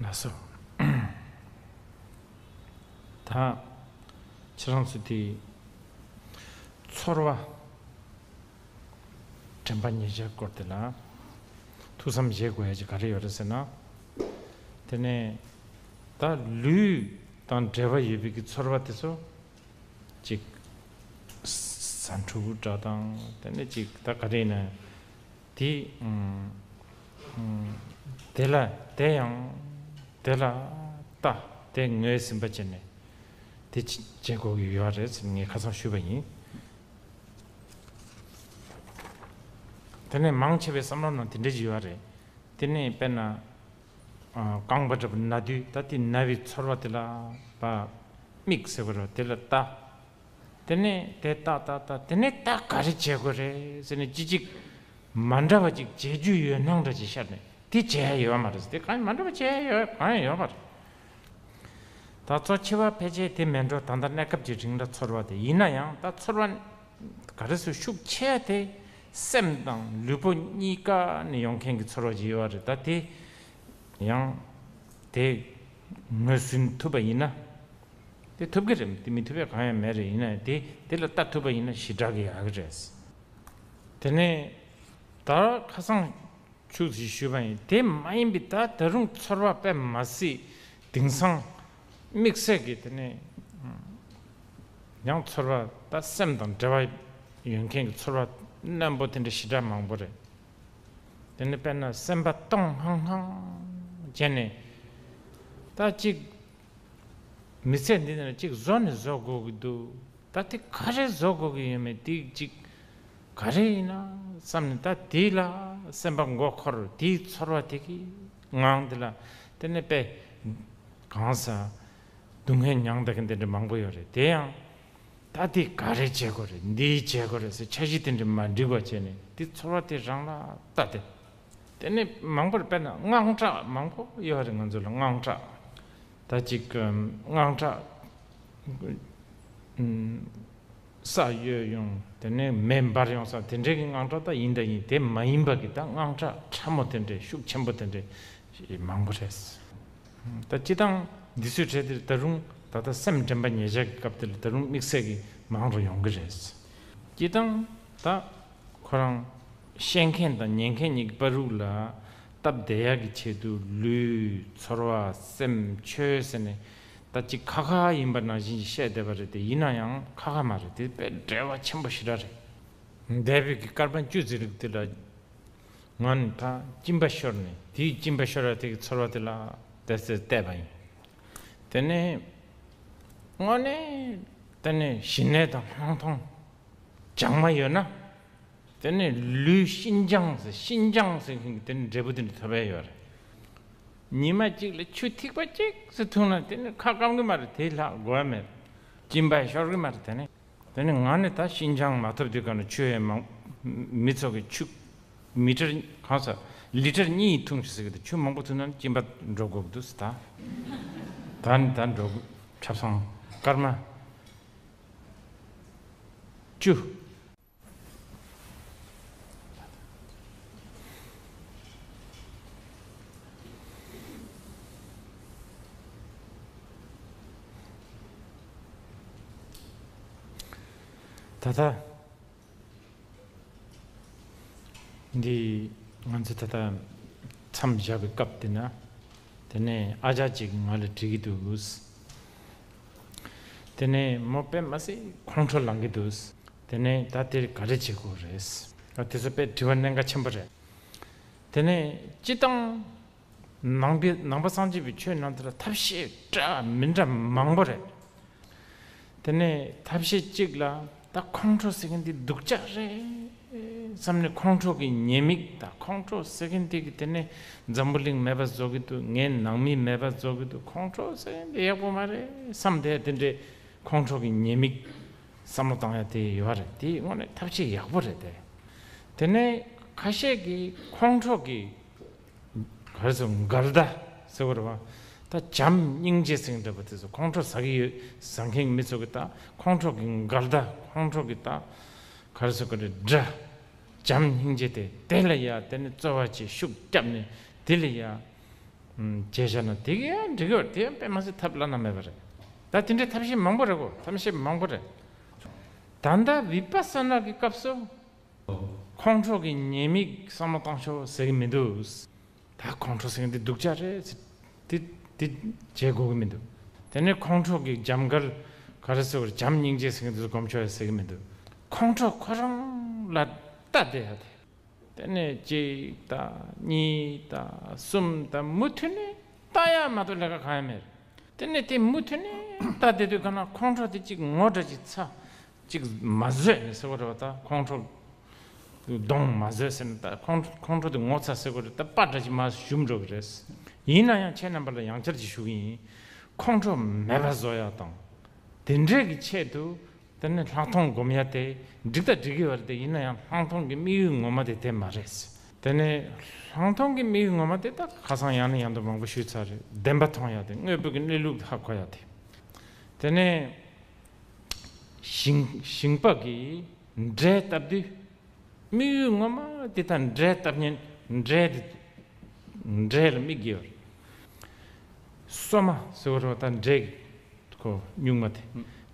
ལགས་སོ། ད་ཁྱེད་རང་ཚོ་དེ་ཚོར་བ་དྲན་པ་ཉེར་བཞག་སྐོར་དེ་ལ་ཐུགས་བསམ་བཞེས་དགོས་ཡ་ཅིག་ག་རེ་ཡོད་རེད་ཟེར་ན། དེ་ནས་ད་ལུས་དང་འབྲེལ་བ་ཡོད་པའི་གི་ཚོར་བ་དེ་ཚོ་ཅིག་ཟ་འཕྲུག་འདྲ་དང་། དེ་ནས་ཅིག་ད་ག་རེ་ཡིན་ན། དེ་ཨུམ་ཨུམ་དེ་ལ་དེ་ཡང་དེ་ལ་ལྟ། དེ་ངོས་ཟིན་པ་བྱས་ནས་དེ་བྱེད་དགོས་ཀྱི་ཡོད་རེད་ཟེར་ངས་ཁ་སང་ཞུས་པ་ཡིན། དེ་ནས་མང་ཆེ་བའི་བསམ་བློ་ནང་དེ་འདྲ་ཞིག་ཡོད་རེད། དེ་ནས་དཔེར་ན། རྐང་པ་འདྲ་པོ་ན་དུས་ད་དེ་ན་བའི་ཚོར་བ་དེ་ལ་བ་མིག་ཟེར་བ་རེད་བ། དེ་ལ་ལྟ། དེ་ནས་དེ་ལྟ་ལྟ་ལྟ་དེ་ནས་ད་ག་རེ་བྱེད་དགོས་རེད་ཟེར་ནས་ཅི་ཅིག་མ་འདྲ་བ་ཅིག་བྱེད་རྒྱུ་ཡོད་སྣང་འདྲ་ཅིག་ཤར་ནས་དེ་བྱེད་ཡ་ཡོད་མ་རེད། དེ་གང་ཡང་མ་འདྲ་བ་བྱེད་ཡ་ཡོད་གང་ཡང་ཡོད་མ་རེད། ད་གཙོ་ཆེ་བ་ཕལ་ཆེར་དེ་མེད་འགྲོ། ད་ལྟ་གནས་སྐབས་ཀྱི་རིང་ལ་ཚོར་བ་དེ་ཡིན་ན་ཡང་ད་ཚོར་བ་ག་རེ་ཟེར་ཤུགས་ཆེ་དེ་སེམས་དང་ལུས་པོ་གཉིས་ཀ་ནས་ཡོང་མཁན་གྱི་ཚོར་བ་ཅིག་ཡོད་པ་རེད། ད་དེ་ཡང་དེ་ངོས་ཟིན་ཐུབ་པ་ཡིན་ན་དེ་ཐུབ་ཀྱི་རེད། དེ་མི་ཐུབ་པའི་གང་ཡང་མེད་རེད། ཡིན་ན་ཡང་དེ་དེ་ལ་ལྟ་ཐུབ་པ་ཡིན་ན་ཞེ་དྲག་གི་ཡག་གི་རེད། དེ་ནས་ད་ཁ་སང་ཆུ་ཞིག་ཞུས་པ་ཡིན། དེ་མ་ཡིན་པའི་ད་ད་རུང་ཚོར་བ་དཔེ་མ་སྲིད་དེང་སང་དམིགས་བསལ་གྱི་དེ་ནས་ཡང་ཚོར་བ་ད་སེམས་དང་འབྲེལ་བ་ཡོད་མཁན་གྱི་ཚོར་བ་རྣོན་པོ་དེ་འདྲ་ཞེ་དྲག་མང་པོ་རེད། དེ་ནས་དཔེར་ན་སེམས་པ་སྟོང་ཧང་ཧང་བྱས་ནས་ད་ཅིག་མི་ཚེ་འདི་ནས་ཅིག་བཟོ་ནས་བཟོ་དགོས་ཀྱི་འདུག་ད་དེ་ག་རེ་བཟོ་དགོས་ཀྱི་ཡོད་མེད་དེ་ཅིག་ག་རེ་ཡིན་ན་བསམ་ནས་ད་དེ་ལ་སེམས་པ་མགོ་འཁོར། དེའི་ཚོར་བ་དེ་གི་ངང་དེ་ལ་དེ་ནས་དཔེ་གང་ཟག་སྡུག་བསྔལ་མྱངས་བསྡད་མཁན་དེ་འདྲ་མང་པོ་ཡོད་རེད། དེ་ཡང་ད་དེ་ག་རེ་བྱེད་དགོས་རེད། འདི་བྱེད་དགོས་རེད་ཟེར་འཆར་གཞི་དེ་འདྲ་མ་འགྲིག་པ་བྱས་ནས་དེ་ཚོར་བ་དེ་རང་ལ་ལྟ་དེ། དེ་ནས་མང་པོར་དཔེར་ན་དངངས་སྐྲག་མང་པོ་ཡོད་རེད། ང་ཚོ་ལ་དངངས་སྐྲག་ད་ཅིག་དངངས་སྐྲག་ས་གཡོས་ཡོང་། དེ་ནས་མེ་འབར་ཡོང་ས་དེ་འདྲའི་གི་དངངས་སྐྲག་ད་ཡིན་ད་ཡིན། དེ་མ་ཡིན་པ་གི་ད་དངངས་སྐྲག་ཕྲ་མོ་དེ་འདྲའི་ཤུགས་ཆེན་པོ་དེ་འདྲའི་མང་པོ་རེད། ད་སྤྱི་བཏང་འདི་ཚོའི་གྲས་དེར་ད་རུང་ད་ལྟ་སེམས་དྲན་པ་ཉེ་ཆར་གྱི་སྐབས་དེ་ལ་ད་རུང་དམིགས་བསལ་གྱི་མང་རུ་ཡོང་གི་རེད། སྤྱི་བཏང་ད་ཁོ་རང་ཤེས་མཁན་དང་ཉན་མཁན་གཉིས་ཀྱི་བར་རུ་ལ་སྟབས་བདེ་ཡག་གི་ཆེད་དུ་ལུས་ཚོར་བ་སེམས་ཆོས་ཟེར་ནས་ད་ཅིག་ཁ་ཁ་ཡིན་པ་ནང་བཞིན་ཞིག་བཤད་བསྡད་པ་རེད། དེ་ཡིན་ན་ཡང་ཁ་ཁ་མ་རེད། དེ་དཔེ་འབྲེལ་བ་ཆེན་པོ་ཞེ་དྲག་རེད། འདས་པའི་གི་སྐར་མ་བཅུ་ཙམ་རིང་དེ་ལ་ང་ནི་ད་གཅིན་པ་ཤོར་ནས་དེའི་གཅིན་པ་ཤོར་བ་དེ་གི་ཚོར་བ་དེ་ལ་དེ་ཚོ་བལྟས་པ་ཡིན། དེ་ནས་དངོས་གནས་དེ་ནས་ཞི་གནས་དང་ལྷག་མཐོང་སྦྱང་མ་ཡོད་ན་དེ་ནས་ལུས་ཤིན་སྦྱངས་ཟེར་ཤིན་སྦྱངས་ཟེར་མཁན་གྱི་དེ་ནས་འབྲས་བུ་དེ་འདྲ་ཐོབ་ཡ་ཡོད་རེད། ཉི་མ་གཅིག་ལ་ཆུ་ཐིགས་པ་གཅིག་ཙམ་འཐུང་ན་དེ་ནས་ཁ་སྐམ་གི་མ་རེད། དེ་ལྷག་དགོས་ཡ་མེད། གཅིན་པ་ཤོར་གི་མ་རེད། དེ་ནས། དེ་ནས་ང་ནི་ད་ཤིན་སྦྱངས་མ་ཐོབ་དུས་ག་ནས་ཆུ་ཡང་མང་། མི་ཚོ་གི་ཆུ་མི་ཊར་གང་ས་ལི་ཊར་གཉིས་འཐུང་ཤིག་ཟེར་གི་འདུག་ཆུ་མང་པོ་འཐུང་ན་གཅིན་པ་འགྲོ་དགོས་ཀྱི་འདུག་ཟེར། ད་ད་ནི་ད་འགྲོ་དགོས། ཁྲབ་སང་སྐར་མ་བཅུ། ད་ལྟ་འདི་ང་ཚོ་ད་ལྟ་མཚམས་བཞག་པའི་སྐབས་དེ་ན། དེ་ནས་ཨ་ཅག་ཅིག་གིས་ང་ལ་འདྲི་གི་འདུག་དེ་ནས་མོ་དཔེ་མ་སྲིད་ཁོང་ཁྲོ་ལངས་ཀྱི་འདུག་དེ་ནས་ད་དེར་ག་རེ་བྱེད་དགོས་རེད། ཨ་དེ་ཚོ་དཔེ་དྲི་བ་གནད་འགག་ཆེན་པོ་རེད། དེ་ནས་སྤྱི་བཏང་ནང་པའི་ནང་པ་སངས་རྒྱས་པའི་ཆོས་ནང་དུ་ལ་ཐབས་ཤེས་འདྲ་མི་འདྲ་མང་པོ་རེད། དེ་ནས་ཐབས་ཤེས་གཅིག་ལ་ད་ཁོང་ཁྲོ་ཟེར་མཁན་འདི་སྡུག་ཅག་རེད་བསམ་ནས་ཁོང་ཁྲོ་གི་ཉེས་དམིགས། ད་ཁོང་ཁྲོ་ཟེར་མཁན་འདི་གི་དེ་ནས་འཛམ་བུ་གླིང་མེད་པ་བཟོ་གི་འདུག་ངའི་ནང་མི་མེད་པ་བཟོ་གི་འདུག་ཁོང་ཁྲོ་ཟེར་མཁན་འདི་ཡག་པོ་མ་རེད་བསམ་དེ་དེ་འདྲའི་ཁོང་ཁྲོ་གི་ཉེས་དམིགས་བསམ་བློ་བཏང་ཡ་དེ་ཡོད་རེད། དེ་དངོས་གནས་ཐབས་ཤེས་ཡག་པོ་རེད་དེ། དེ་ནས་ཁ་ཤས་ཀྱིས་ཁོང་ཁྲོ་གི་ག་རེ་ཟེར་འགལ་ཟླ་ཟེར་བ་རེད་བ། ད་བྱམས་སྙིང་རྗེ་ཟེར་འདྲ་པོ་དེ་ཚོ་ཁོང་ཁྲོ་ཟ་གི་ཡོད་ཟ་མཁན་མི་ཚོ་གི་ད་ཁོང་ཁྲོ་གི་འགལ་ཟླ་ཁོང་ཁྲོ་གི་ད་ག་རེ་ཟེར་ག་རེ་དགྲ་བྱམས་སྙིང་རྗེ་དེ་དེ་ལ་ཡ་དེ་ནི་རྩོལ་བ་བྱེད་ཤུགས་བརྒྱབ་ནས་དེ་ལ་ཡ་བྱས་བཞག་ན་དེ་གི་ཡང་འགྲིག་གི་ཡོད་རེད། དེ་ཡང་དཔེ་མ་སྲིད་ཐབས་བླ་ན་མེད་པ་རེད། ད་དེ་འདྲའི་ཐབས་ཤེས་མང་པོ་རེད་གོ། ཐབས་ཤེས་མང་པོ་རེད། ད་ལྟ་བི་པ་ས་ན་གི་སྐབས་སུ། ཁོང་ཁྲོ་གི་ཉེས་དམིགས་བསམ་བློ་བཏང་ཤོག་ཟེར་གི་མི་འདུག་ད་ཁོང་ཁྲོ་ཟེར་གི་འདི་སྡུག་ཅག་རེད་ཟེར། དེ་དེ་བྱེད་དགོས་གི་མི་འདུག་དེ་ནས་ཁོང་ཁྲོ་གི་འཇམ་དཀར་ག་རེ་ཟེར་བར་བྱམས་སྙིང་རྗེ་ཟེར་གི་འདི་ཚོ་སྒོམ་ཆོག་ཡ་ཟེར་གི་མི་འདུག་ཁོང་ཁྲོ་ཁོ་རང་ལ་ལྟ་བསྡད་ཡ་དེ། དེ་ནས་གཅིག་དང་གཉིས་དང་གསུམ་དང་མུ་མཐུད་ནས་ལྟ་ཡ་མ་གཏོགས་ལས་ཀ་གང་ཡང་མེད། དེ་ནས་དེ་མུ་མཐུད་ནས་ལྟ་བསྡད་དུས་ག་ན་ཁོང་ཁྲོ་དེ་གཅིག་ངོ་འདྲ་ཅིག་ཚ། གཅིག་མ་བཟོད་ནས་ཟེར་བ་རེད་བ། ད་ཁོང་ཁྲོ་གདོང་མ་བཟོད་ཟེར་ནས་ད་ཁོང་ཁོང་ཁྲོ་དེ་ངོ་ཚ་ཟེར་བ་རེད། ད་པ་འདྲ་ཅིག་མར་ཞུམ་འགྲོ་གི་རེད། ཡིན་ན་ཡང་ཁྱེད་རྣམ་པ་ལ་ཡང་བསྐྱར་ཅིག་ཞུ་གི་ཡིན། ཁོང་ཁྲོ་མེད་པ་བཟོ་ཡག་དང་། དེ་འདྲའི་གི་ཆེད་དུ་དེ་ནི་ལྷག་མཐོང་སྒོམ་ཡག་དེ་འགྲིག་ད་འགྲིག་གི་ཡོད་རེད་དེ། ཡིན་ན་ཡང་ལྷག་མཐོང་གི་དམིགས་ཡུལ་ངོ་མ་དེ་དེ་མ་རེད། དེ་ནི་ལྷག་མཐོང་གི་དམིགས་ཡུལ་ངོ་མ་དེ་ད་ཁ་སང་ཡང་ནས་ཡང་དུ་མང་པོ་ཞུས་ཚར་རེད། བདེན་པ་མཐོང་ཡག་དེ། དངོས་པོ་གི་གནས་ལུགས་ཧ་གོ་ཡག་དེ། དེ་ནས་ཞིང་ཞིང་པ་གི་འབྲས་བཏབ་དུས། དམིགས་ཡུལ་ངོ་མ་དེ་དང་འབྲས་བཏབ་མཁན། འབྲས་དེ། འབྲས་ལ་དམིགས་ཀྱི་ཡོད་རེད། སོ་མ་ཟེར་བ་རེད་པ། ད་འབྲས་ཀྱི་ཁོ་སྨྱུག་མ་དེ།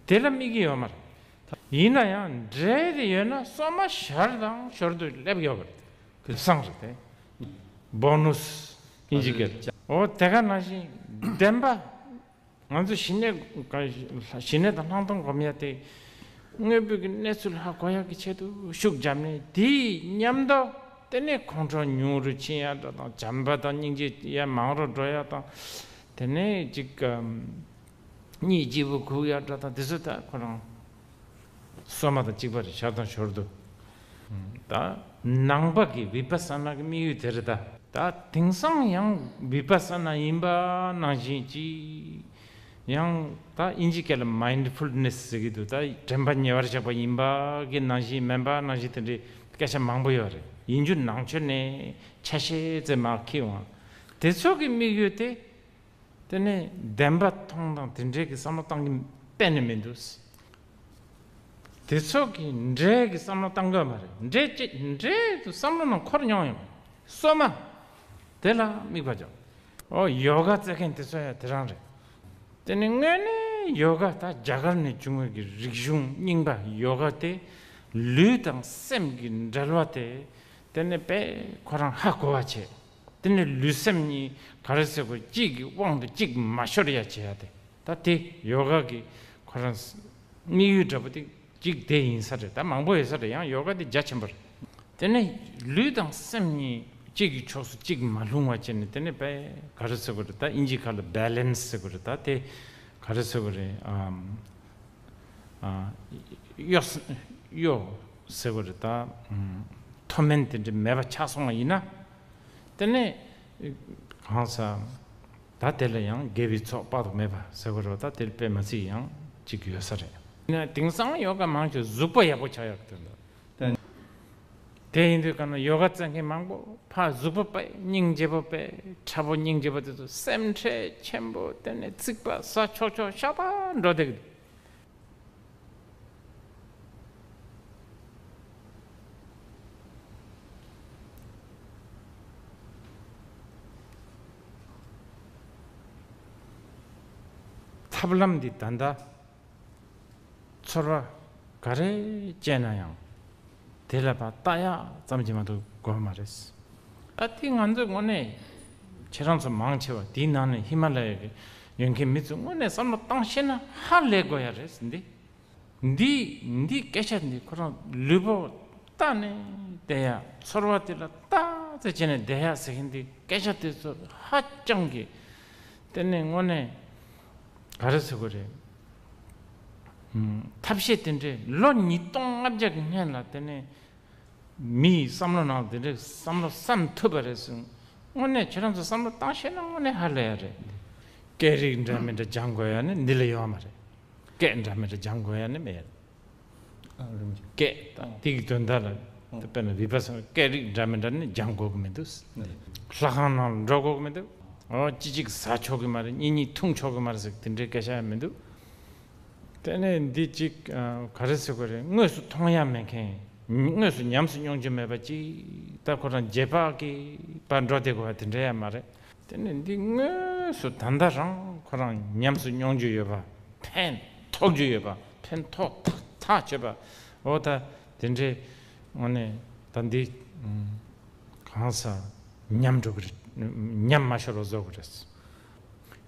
དེ་ལ་དམིགས་ཀྱི་ཡོད་མ་རེད། ཡིན་ན་ཡང་འབྲས་དེ་ཡོད་ན་སོ་མ་ཞར་དང་ཞོར་དུ་སླེབས་ཡོད་པ་རེད། དེ་བསམ་རེད་དེ། བོ་ནུས་ཨིན་ཇི་སྐད། འོ་དེ་ག་ནང་བཞིན་བདེན་པ། ང་ཚོ་ཞི་གནས། ཞི་གནས་དང་ལྷག་མཐོང་སྒོམ་ཡག་དེ། དངོས་པོའི་གི་གནས་ཚུལ་ཧ་གོ་ཡག་གི་ཆེད་དུ་ཤུགས་བརྒྱབ་ནས། དེའི་མཉམ་དུ་དེ་ནས་ཁོང་ཁྲོ་ཉུང་རུ་ཕྱིན་ཡག་འདྲ་དང་། བྱམས་པ་དང་སྙིང་རྗེ་ཡར་མང་རུ་འགྲོ་ཡག་དང་། དེ་ནས་ཅིག་གཉིད་སྐྱིད་པོ་ཁུག་ཡག་འདྲ་དང་། དེ་ཚོ་ད་ཁོ་རང་སོ་མ་དང་གཅིག་པ་རེད། ཞར་དང་ཞོར་དུ། ད་ནང་པ་གི་བི་པ་ས་ན་གི་དམིགས་ཡུལ་དེ་རེད་ད། ད་དེང་སང་ཡང་བི་པ་ས་ན་ཡིན་པ་ནང་བཞིན་གྱི། ཡང་ད་ཨིན་ཇི་སྐད་ལ་མའིན་ཌི་ཕུལ་ནེ་སི་ཟེར་གྱི་འདུག། ད་དྲན་པ་ཉེ་བར་བཞག་པ་ཡིན་པ་གི་ནང་བཞིན་མིན་པ་ནང་བཞིན་དེ་འདྲའི་སྐད་ཆ་མང་པོ་ཡོད་རེད། ཡིན་རྒྱུ་ནང་ཆོས་ནས་ཆ་ཤས་ཙམ་མར་འཁྱེར་འོང་། དེ་ཚོ་གི་དམིགས་ཡུལ་དེ། དེ་ནས་བདེན་པ་མཐོང་དང་དེ་འདྲའི་གི་བསམ་བློ་བཏང་གི་གཏན་ནས་མི་འདུག། དེ་ཚོ་གི་འབྲས་ཀྱི་བསམ་བློ་བཏང་དགོས་མ་རེད། འབྲས་ཅི། འབྲས་དུ་བསམ་བློ་ནང་འཁོར་མྱོང་ཡོང་། སོ་མ་དེ་ལ་དམིགས་པ་འཇོག། ཨོ་ཡོ་ག་རྩེད་མཁན་དེ་ཚོ་ཡང་དེ་རང་རེད། དེ་ནི་དངོས་གནས་ཡོ་ག་ད་རྒྱ་གར་ནས་བྱུང་བའི་གི་རིག་གཞུང་རྙིང་པ་ཡོ་ག་དེ། ལུས་དང་སེམས་ཀྱི་འབྲེལ་བ་དེ། དེ་ནི་དཔེ་ཁོ་རང་ཧ་གོ་བ་བྱས། དེ་ནི་ལུས་སེམས་གཉིས་ག་རེ་ཟེར་དགོས། གཅིག་གི་དབང་དུ་གཅིག་མ་ཤོར་ཡ་བྱེད་ཡ་དེ། ད་དེ་ཡོ་ག་གི་ཁོ་རང་དམིགས་ཡུལ་འདྲ་པོ་དེ་གཅིག་དེ་ཡིན་ས་རེད། ད་མང་པོ་ཡོད་ས་རེད། ཡང་ཡོ་ག་དེ་རྒྱ་ཆེན་པོ་རེད། དེ་ནས་ལུས་དང་སེམས་གཉིས་གཅིག་གི་ཕྱོགས་སུ་གཅིག་མ་ལྷུང་བ་བྱས་ནས། དེ་ནས་དཔེ་ག་རེ་ཟེར་དགོས་རེད། ད་ཨིན་ཇི་སྐད་ལ་བྷེ་ལེན་སི་ཟེར་དགོས་རེད། ད་དེ་ག་རེ་ཟེར་དགོས་རེད། ཨམ། ཨ། གཡོ་ས། གཡོ་ཟེར་དགོས་རེད། ད་ཨམ། མཐོ་དམན་དེ་འདྲ་མེད་པ་ཆགས་སོང་བ་ཡིན་ན། དེ་ནས་གང་ཟག་ད་དེ་ལ་ཡང་དགེ་བའི་ཚོགས་དཔག་ཏུ་མེད་པ་ཟེར་དགོས་རེད། ད་དེ་དཔེ་མ་སྲིད་ཡང་གཅིག་ཡོད་ས་རེད། ཡིན་ན་དེང་སང་ཡོ་ག་མང་ཆེ་གཟུགས་པོ་ཡག་པོ་ཆགས་ཡག་དོན་དུ། དེ་ཡིན་དུས་ག་ན་ཡོ་ག་རྩེད་མཁན་མང་པོ་ཕར་གཟུགས་པོ་དཔེ་སྙིང་རྗེ་པོ། དཔེ་ཁྲ་པོ་སྙིང་རྗེ་པོ་དེ་ཚོ་སེམས་ཁྲལ་ཆེན་པོ། དེ་ནས་ཚིག་པ་ཟ་ཆོག་ཆོག་ཤ་སྟག་འགྲོ་བསྡད་ཀྱི་འདུག། ཐབས་ལམ་འདི་ད་ལྟ་ཚོར་བ་ག་རེ་སྐྱེས་ན་ཡང་དེ་ལ་ཕར་ལྟ་ཡག་ཙམ་གྱིས་མ་གཏོགས་དགོས་མ་རེད། ད་དེ་ང་ཚོས་དངོས་གནས་ཁྱེད་རང་ཚོ་མང་ཆེ་བ་དེའི་ནང་ནས་ཧི་མ་ལ་ཡ་གི་ཡོད་མཁན་མི་ཚོས་དངོས་གནས་བསམ་བློ་བཏང་ཤེས་ན་ཧ་ལས་དགོས་ཡ་རེད་འདི། འདི་འདི་སྐད་ཆ་འདི་ཁོ་རང་ལུས་པོ་ལྟ་ནས་བསྡད་ཡ། ཚོར་བ་དེ་ལ་ལྟ་ཙམ་བྱས་ནས་བསྡད་ཡ་ཟེར་མཁན་འདི། སྐད་ཆ་དེ་ཚོ་ཧ་ཅང་གི་དེ་ནས་དངོས་གནས་ག་རེ་ཟེར་དགོས་རེད། ཨུམ། ཐབས་ཤེས་དེ་འདྲས་ལོ་ཉིས་སྟོང་ལྔ་བརྒྱ་གི་སྔོན་ལ་དེ་ནས་མིའི་བསམ་བློ་ནང་དེ་འདྲས་བསམ་བློ་བསམ་ཐུབ་པ་རེད་གསུངས། དངོས་གནས་ཁྱེད་རང་ཚོ་བསམ་བློ་བཏང་ཤེས་ན་དངོས་གནས་ཧ་ལས་ཡ་རེད། སྐད་རིགས་འདྲ་མི་འདྲ་སྦྱང་དགོས་ཡ་ནི་འདི་ལ་ཡོད་མ་རེད། སྐད་འདྲ་མི་འདྲ་སྦྱང་དགོས་ཡ་ནི་མེད། ཨ། རིམ་གྱིས། སྐད་དང་དེ་གི་དོན་དག་ལ། ཨ། དཔེར་ན་བི་པ་ས་ན་སྐད་རིགས་འདྲ་མི་འདྲ་ནི་སྦྱང་དགོས་ཀྱི་མི་འདུག། ཨ། ལྷ་ཁང་ནང་ལ་འགྲོ་དགོས་ཀྱི་མི་འདུག། ཨོ་གཅིག་གཅིག་ཟ་ཆོག་གི་མ་རེད། གཉིས་གཉིས་འཐུང་ཆོག་གི་མ་རེད་ཟེར་དེ་འདྲའི་སྐད་ཆ་ཡང་མི་འདུག། དེ་ནས་འདི་གཅིག། ཨ། ག་རེ་ཟེར་དགོས་རེད། དངོས་སུ་མཐོང་ཡ་མེད་མཁན། དངོས་སུ་ཉམས་སུ་མྱོང་རྒྱུ་མེད་པ་ཅིག། ད་ཁོ་རང་རྗེས་དཔག་གི་བར་འགྲོ་བསྡད་དགོས་པ་དེ་འདྲ་ཡང་མ་རེད། དེ་ནས་འདི་དངོས་སུ་ད་ལྟ་རང་ཁོ་རང་ཉམས་སུ་མྱོང་རྒྱུ་ཡོད་པ། ཕན་ཐོགས་རྒྱུ་ཡོད་པ། ཕན་ཐོགས་ཐག་ཐག་ཆོད་པ། འོ་ད་དེ་འདྲའི་དངོས་གནས་ད་འདི་གང་ཟག་ཉམས་འགྲོ་གི་རེད། ཉམས་མ་ཤོར་བ་བཟོ་དགོས་རེད།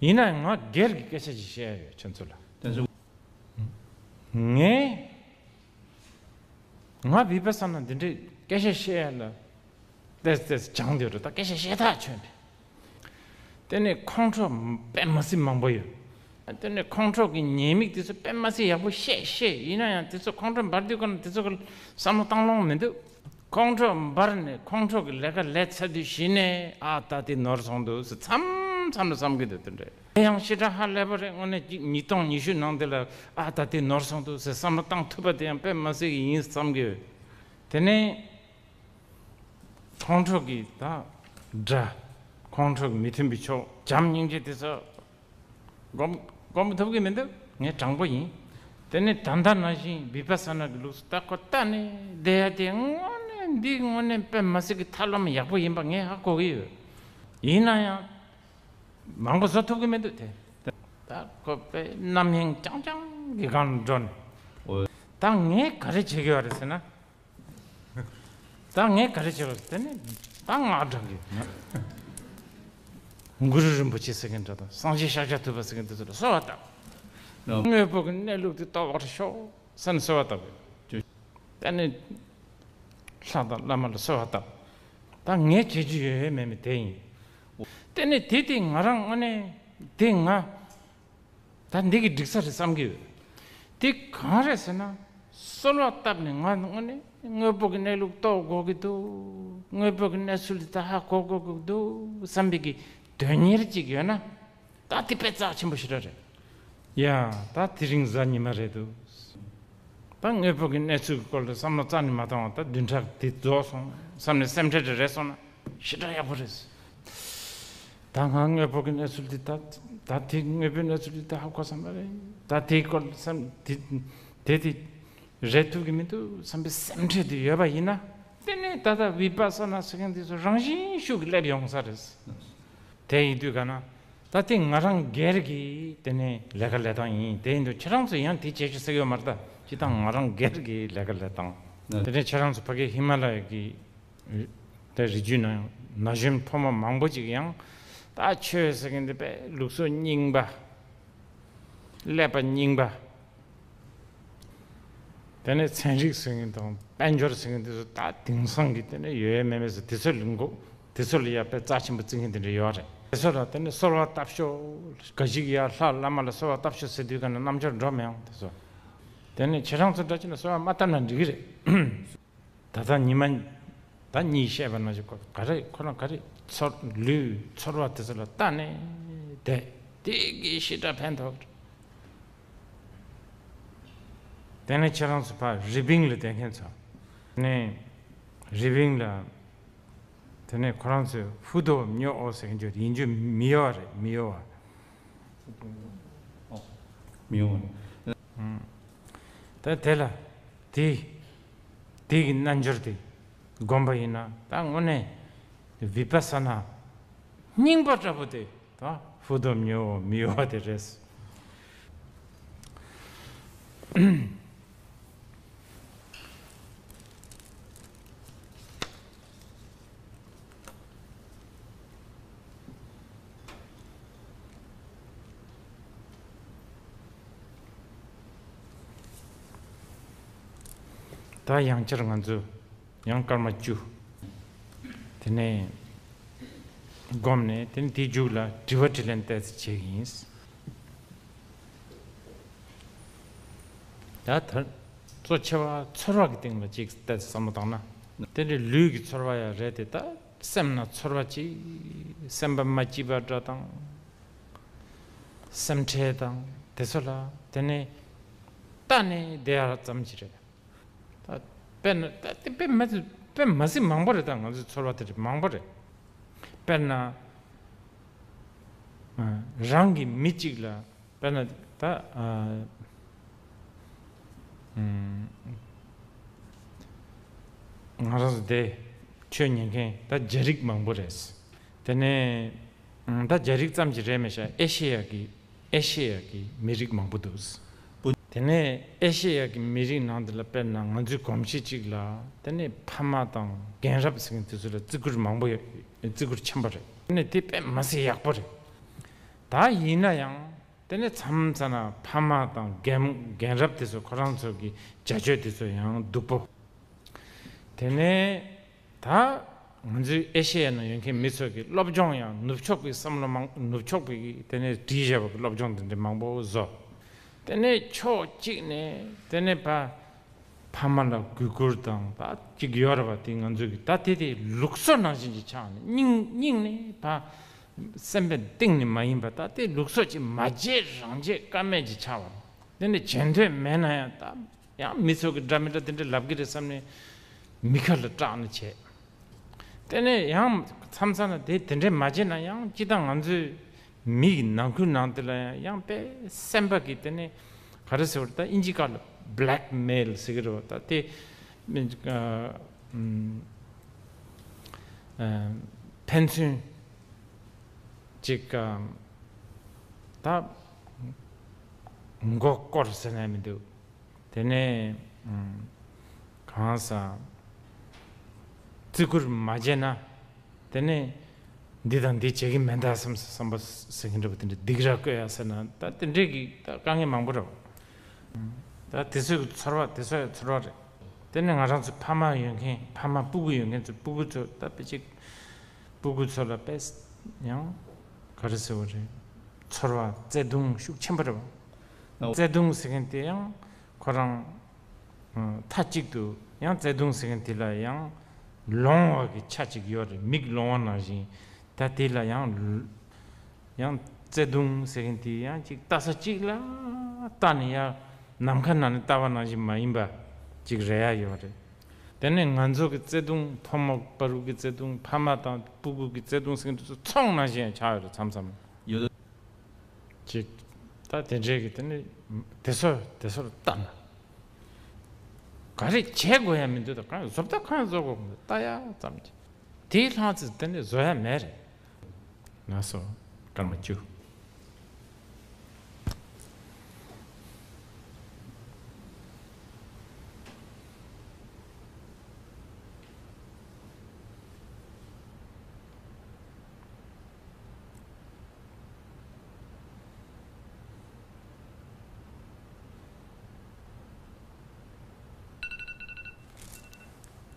ཡིན་ན་ང་སྒེར་གྱི་སྐད་ཆ་ཞིག་བཤད་ཡ་ཡོད་ཁྱོད་ཚོ་ལ། དེ་ཚོ། ངས། ང་བི་པ་ས་ན་འདི་འདྲའི་སྐད་ཆ་བཤད་ཡ་ལ་ཏེས་ཏེས་སྦྱངས་བསྡད་ཡོད་རེད། ད་སྐད་ཆ་བཤད་ཐག་ཆོད་འདི། དེ་ནས་ཁོང་ཁྲོ་དཔེ་མ་སྲིད་མང་པོ་ཡོད། དེ་ནས་ཁོང་ཁྲོ་གི་ཉེས་དམིགས་དེ་ཚོ་དཔེ་མ་སྲིད་ཡག་པོ་བཤད་བཤད། ཡིན་ན་ཡང་དེ་ཚོ་ཁོང་ཁྲོ་འབར་དུས་ཀ་ན་དེ་ཚོ་གི་བསམ་བློ་བཏང་ལོང་མི་འདུག། ཁོང་ཁྲོ་འབར་ནས་ཁོང་ཁྲོ་གི་ལས་ཀ་ལས་ཚར་དུས་གཞི་ནས་ཨ་ད་དེ་ནོར་སོང་འདུག་ཟེར་མཚམས་ མཚམས་ལ་བསམ་གྱི་འདུག་དེ་འདྲ། དེ་ཡང་ཞེ་དྲག་ཧ་ལས་པ་རེད། དངོས་གནས་གཅིག་ཉིས་སྟོང་ཉི་ཤུ་ནང་དེ་ལ་ཨ་ད་དེ་ནོར་སོང་འདུག་ཟེར་བསམ་བློ་བཏང་ཐུབ་པ་དེ་ཡང་དཔེ་མ་སྲིད་ཀྱི་ཡིན་བསམ་གྱི་ཡོད། དེ་ནས་ཁོང་ཁྲོ་གི་ད་དགྲ། ཁོང་ཁྲོ་གི་མི་མཐུན་པའི་ཕྱོགས། བྱམས་སྙིང་རྗེ་དེ་ཚོ་སྒོམ་སྒོམ་ཐུབ་ཀྱི་མི་འདུག་ངས་དྲང་པོ་ཡིན། དེ་ནས་ད་ལྟ་ནང་བཞིན་བི་པ་ས་ན་གི་ལུགས་སུ་ད་ཁོ་ལྟ་ནས་བསྡད་ཡ་དེ་དངོས་གནས་འདི་དངོས་གནས་དཔེ་མ་སྲིད་ཀྱི་ཐབས་ལམ་ཡག་པོ་ཡིན་པ་ངས་ཧ་གོ་གི་ཡོད། ཡིན་ན་ཡང་མང་པོ་བཟོ་ཐུབ་ཀྱི་མི་འདུག་དེ། ད་ཁོ་དཔེ་རྣམ་གཡེང་རྐྱང་རྐྱང་གི་སྒང་ལ་འགྲོ་ནས། ཨོ། ད་ངས་ག་རེ་བྱེད་ཀྱི་ཡོད་རེད་ཟེར་ན། ད་ངས་ག་རེ་བྱེད་པ་དེ་ནི་ད་ངག་བགྲང་གི་ཡོད། གུ་རུ་རིན་པོ་ཆེ་ཟེར་མཁན་འདྲ་དང་སངས་རྒྱས་ཤཱཀྱ་ཐུབ་པ་ཟེར་མཁན་དེ་ཚོ་ལ་གསོལ་བ་བཏབ། དངོས་པོ་གི་གནས་ལུགས་དེ་རྟོགས་པར་ཤོག་ཟེར་ནས་གསོལ་བ་བཏབ་ཡོད། དེ་ནི་ལྷ་དང་བླ་མ་ལ་གསོལ་བ་བཏབ། ད་ངས་བྱེད་རྒྱུ་ཡོད་ཡོད་མེད་མེད་དེ་ཡིན། དེ་ནི་དེ་དེ་ང་རང་དངོས་གནས་དེ་ང་། ད་འདི་གི་འགྲིག་ས་རེད་བསམ་གྱི་ཡོད། དེ་གང་རེད་ཟེར་ན། གསོལ་བ་བཏབ་ནས་ང་དངོས་གནས་དངོས་པོ་གི་གནས་ལུགས་རྟོགས་དགོས་ཀྱི་འདུག་དངོས་པོ་གི་གནས་ཚུལ་འདི་ད་ཧ་གོ་དགོས་ཀྱི་འདུག་བསམ་པའི་གི་དོན་གཉེར་ཅིག་ཡོད་ན། ད་དེ་དཔེ་རྩ་ཆེན་པོ་ཞེ་དྲག་རེད། ཡ། ད་དེ་རིང་གཟའ་ཉི་མ་རེད་འདུག་ད་དངོས་པོ་གི་གནས་ཚུལ་གྱི་སྐོར་ལ་བསམ་བློ་རྩ་ནས་མ་བཏང་བ་ད་བདུན་ཕྲག་དེ་རྫོགས་སོང་བསམ་ནས་སེམས་ཁྲལ་དེ་རེད་སོང་ན་ཞེ་དྲག་ཡག་པོ་རེད། ད་ང་དངོས་པོ་གི་གནས་ཚུལ་འདི་ད་ད་དེ་དངོས་པོའི་གནས་ཚུལ་འདི་ད་ཧ་གོ་བསམ་པ་རེད། ད་དེའི་སྐོར་བསམ་དེ་དེ་དེ་རེད་ཐུབ་ཀྱི་མི་འདུག་བསམ་པའི་སེམས་ཁྲལ་དེ་ཡོད་པ་ཡིན་ན། དེ་ནས་ད་ལྟ་བི་པ་ས་ན་ཟེར་མཁན་དེ་ཚོ་རང་བཞིན་ཤུགས་ཀྱིས་སླེབས་ཡོང་ས་རེད། དེ་ཡིན་དུས་ག་ན། ད་དེ་ང་རང་སྒེར་གྱི་དེ་ནས་ལས་ཀ་ལས་སྟངས་ཡིན། དེ་ཡིན་དུས་ཁྱེད་རང་ཚོ་ཡང་དེ་བྱེད་ཆོག་ཟེར་གྱི་ཡོད་མ་རེད། ད་སྤྱིར་བཏང་ང་རང་སྒེར་གྱི་ལས་ཀ་ལས་སྟངས། དེ་ནས་ཁྱེད་རང་ཚོ་ཕ་གི་ཧི་མ་ལ་ཡ་གི་དེ་རི་རྒྱུད་ནང་ན་གཞོན་ཕོ་མོ་མང་པོ་ཅིག་ཡང་ད་ཆོས་ཟེར་མཁན་དེ་དཔེ་ལུགས་སྲོལ་རྙིང་པ། ཀླད་པ་རྙིང་པ། དེ་ནས་ཚན་རིག་ཟེར་མཁན་དང་དཔལ་འབྱོར་ཟེར་མཁན་དེ་ཚོ་ད་དེང་སང་གི་དེ་ནས་ཡོད་ཡོད་མེད་མེད་ཟེར་དེ་ཚོ་ལ་མགོ་དེ་ཚོ་ལ་ཡ་དཔེ་རྩ་ཆེན་པོ་བརྩི་མཁན་དེ་འདྲ་ཡོད་རེད། དེ་ཚོ་ལ་དེ་ནས་གསོལ་བ་བཏབ་ཤོག་ག་ཞིག་ཡ་ལྷ་བླ་མ་ལ་གསོལ་བ་བཏབ་ཤོག་ཟེར་དུས་ག་ནས་རྣམ་འབྱོར་འགྲོ་མི་ཡོང་དེ་ཚོ། དེ་ནས་ཁྱེད་རང་ཚོ་འདྲ་ཅིག་ན་གསོལ་བ་མ་བཏབ་ན་འགྲིག་གི་རེད། ད་ལྟ་ཉི་མ་ད་གཉིས་བཤད་པ་ནང་བཞིན་ག་རེ་ཁོ་རང་ག་རེ་ཚོར་ལུས་ཚོར་བ་དེ་ཚོ་ལ་ལྟ་ནས་བསྡད། དེ་གིས་ཞེ་དྲག་ཕན་ཐོགས། དེ་ནས་ཁྱེད་རང་ཚོ་ཕར་རི་པིན་ལ་བསྡད་མཁན་ཚོ་ནས་རི་པིན་ལ་དེ་ནས་ཁོ་རང་ཚོས་ཧྥུ་དོ་མྱོ་ཨོ་ཟེར་མཁན་ཅིག་ཡིན་རྒྱུ་མི་ཡོད་རེད། མི་ཡོད་བ། མི་ཡོང་། ད་དེ་ལ་དེ་དེ་གི་རྣལ་འབྱོར་དེ་བསྒོམ་པ་ཡིན་ན་ད་དངོས་གནས་བི་པ་ས་ན་རྙིང་པ་འདྲ་པོ་དེ་ད་ཧྥུ་དོ་མྱོ་མི་ཡོང་བ་དེ་རེད། ད་ཡང་བསྐྱར་ང་ཚོ་ཡང་སྐར་མ་བཅུ། དེ་ནས་བསྒོམས་ནས་དེ་ནས་དེའི་མཇུག་ལ་དྲི་བ་དྲིས་ལན་ཏོག་ཙམ་བྱེད་ཀྱི་ཡིན། ད་ད་གཙོ་ཆེ་བ་ཚོར་བ་གི་སྟེང་ལ་ཅིག་ཏོག་ཙམ་བསམ་བློ་བཏང་ན། དེ་འདྲའི་ལུས་ཀྱི་ཚོར་བ་ཡང་རེད་དེ། ད་སེམས་ན་ཚོར་བ་ཅིག་སེམས་པ་མ་སྐྱིད་པ་འདྲ་དང་། སེམས་ཁྲལ་དང་དེ་ཚོ་ལ་དེ་ནས་ལྟ་ནས་བསྡད་ཡ་ཙམ་ཅིག་རེད། ད་དཔེར་ན་ད་དེ་དཔེ་མ་དཔེ་མ་སྲིད་མང་པོ་རེད། ད་ང་ཚོའི་ཚོར་བ་དེ་རེད་མང་པོ་རེད། དཔེར་ན་རང་གི་མི་གཅིག་ལ་དཔེར་ན་ད་ང་རང་ཚོ་དེ་ཆོས་ཉན་མཁན་ད་རྒྱ་རིགས་མང་པོ་རེད། དེ་ནས་ད་རྒྱ་རིགས་ཙམ་གྱི་རེད་མི་ཤག་ཨེ་ཤེ་ཡ་གི་ཨེ་ཤེ་ཡ་གི་མི་རིགས་མང་པོ་འདུག་དེ་ནས་ཨེ་ཤེ་ཡ་གི་མི་རིགས་ནང་དེ་ལ་དཔེར་ན་ང་ཚོའི་གོམས་གཤིས་གཅིག་ལ་དེ་ནས་ཕ་མ་དང་རྒན་རབས་ཟེར་མཁན་དེ་ཚོ་ལ་བརྩི་བཀུར་མང་པོ་ཡོད། བརྩི་བཀུར་ཆེན་པོ་རེད། དེ་ནས་དེ་དཔེ་མ་སྲིད་ཡག་པོ་རེད། ད་ཡིན་ན་ཡང་དེ་ནས་མཚམས་མཚམས་ན་ཕ་མ་དང་རྒན་རྒན་རབས་དེ་ཚོ་ཁོ་རང་ཚོ་གི་བྱ་སྤྱོད་དེ་ཚོ་ཡང་སྡུག་པོ། དེ་ནས་ད་ང་ཚོའི་ཨེ་ཤེ་ཡ་ནང་ཡོད་མཁན་མི་ཚོ་གི་སློབ་སྦྱོང་ཡང་ནུབ་ཕྱོགས་པའི་བསམ་བློ་མང་ནུབ་ཕྱོགས་པའི་དེ་ནས་བྲིས་བཞག་པ་གི་སློབ་སྦྱོང་དེ་འདྲ་མང་པོ་བཟོ། དེ་ནས་ཕྱོགས་གཅིག་ནས་དེ་ནས་ཕ་ཕ་མ་ལ་གུས་བཀུར་དང་ད་གཅིག་ཡོད་རེད་པ། དེ་ང་ཚོ་གི་ད་དེ་དེ་ལུགས་སྲོལ་ནང་བཞིན་གྱི་ཆགས་ནས་སྙིང་སྙིང་ནས་ཕ་ སེམས་པའི་གཏིང་ནས་མ་ཡིན་པ། ད་དེ་ལུགས་སྲོལ་གྱིས་མ་བརྗེད་རང་བརྗེད་ཀ་མེད་ཀྱི་ཆགས་པ། དེ་ནི་བརྗེད་འདོད་མེད་ན་ཡང་། ད་ཡང་མི་ཚོ་གི་འདྲ་མི་འདྲ་དེ་འདྲ་ལབ་ཀྱི་རེད་བསམ་ནས་མི་ཁ་ལ་སྐྲག་ནས་བྱས། དེ་ནས་ཡང་མཚམས་མཚམས་ལ་དེ་དེ་འདྲས་མ་བྱས་ན་ཡང་། སྤྱིར་བཏང་ང་ཚོའི་མི་ཡི་ནང་ཁུལ་ནང་དེ་ལ་ཡང་ཡང་དཔེ་སེམས་པ་གི་དེ་ནས་ག་རེ་ཟེར་བ་རེད། ད་ཨིན་ཇི་སྐད་ལ་blackmail ཟེར་གི་རེད་བ། ད་དེ་ཨ་ཨ་ཕན་ཚུན་ཅིག་ཨ་ད་མགོ་སྐོར་ཟེར་ན་མི་འདུག་དེ་ནས་ཨ་གང་ཟག་བརྩི་བཀུར་མ་བྱས་ན། དེ་ནས་འདི་དང་འདི་བྱེད་ཀྱི་མེད་ད་བསམ་བསམ་པ་ཟེར་གྱིན་འདྲ་པོ། དེ་འདྲ་སྡིགས་ར་བསྐུལ་ཡ་ཟེར་ན། ད་དེ་འདྲས་ཀྱི་ད་དཀའ་ངལ་མང་པོ་རེད། ད་དེ་ཚོའི་ཚོར་བ་དེ་ཚོ་ཡང་ཚོར་བ་རེད། དེ་ནས་ང་རང་ཚོ་ཕ་མ་ཡོད་མཁན། ཕ་མ་སྤུ་གུ་ཡོད་མཁན་ཚོ། སྤུ་གུ་ཚོ་ད་དཔེ་ཅིག་སྤུ་གུ་ཚོ་ལ་དཔེ་ཡང་ག་རེ་ཟེར་བ་རེད། ཚོར་བ་བརྩེ་དུང་ཤུགས་ཆེན་པོ་རེད་བ། ཨོ། བརྩེ་དུང་ཟེར་མཁན་དེ་ཡང་ཁོ་རང་མཐའ་གཅིག་ཏུ། ཡང་བརྩེ་དུང་ཟེར་མཁན་དེ་ལ་ཡང་ལོང་བ་གི་ཆ་གཅིག་ཡོད་རེད། མིག་ལོང་བ་ནང་བཞིན། ད་དེ་ལ་ཡང་ཡང་བརྩེ་དུང་ཟེར་མཁན་དེ་ཡང་ཅིག་ལྟ་ས་གཅིག་ལ་ལྟ་ནས། ཡང་ནམ་མཁའ་ནང་ནས་ལྟ་བ་ནང་བཞིན་མ་ཡིན་པ་ཅིག་རེད་ཡ་ཡོད་རེད། དེ་ནས་ང་ཚོ་གི་བརྩེ་དུང་། ཕོ་མོ་བར་དུ་གི་བརྩེ་དུང་། ཕ་མ་དང་སྤུ་གུ་གི་བརྩེ་དུང་ཟེར་མཁན་དེ་ཚོ་ཚོང་ནང་བཞིན་ཡང་ཆགས་ཡོད་རེད། མཚམས་མཚམས་ཡོད་ཅིག་ད་དེ་འདྲས་ཀྱི་དེ་ནས་དེ་ཚོ་དེ་ཚོར་ལྟ་ན། ག་རེ་བྱེད་དགོས་ཡ་མི་འདུག་ད་གང་བཟོ་ལྟ་གང་བཟོ་དགོས་མི་འདུག་ལྟ་ཡ་ཙམ་གྱིས། དེའི་ལྷང་ཚེ་དེ་འདྲས་བཟོ་ཡ་མེད་རེད། ལགས་སོ། སྐར་མ་བཅུ།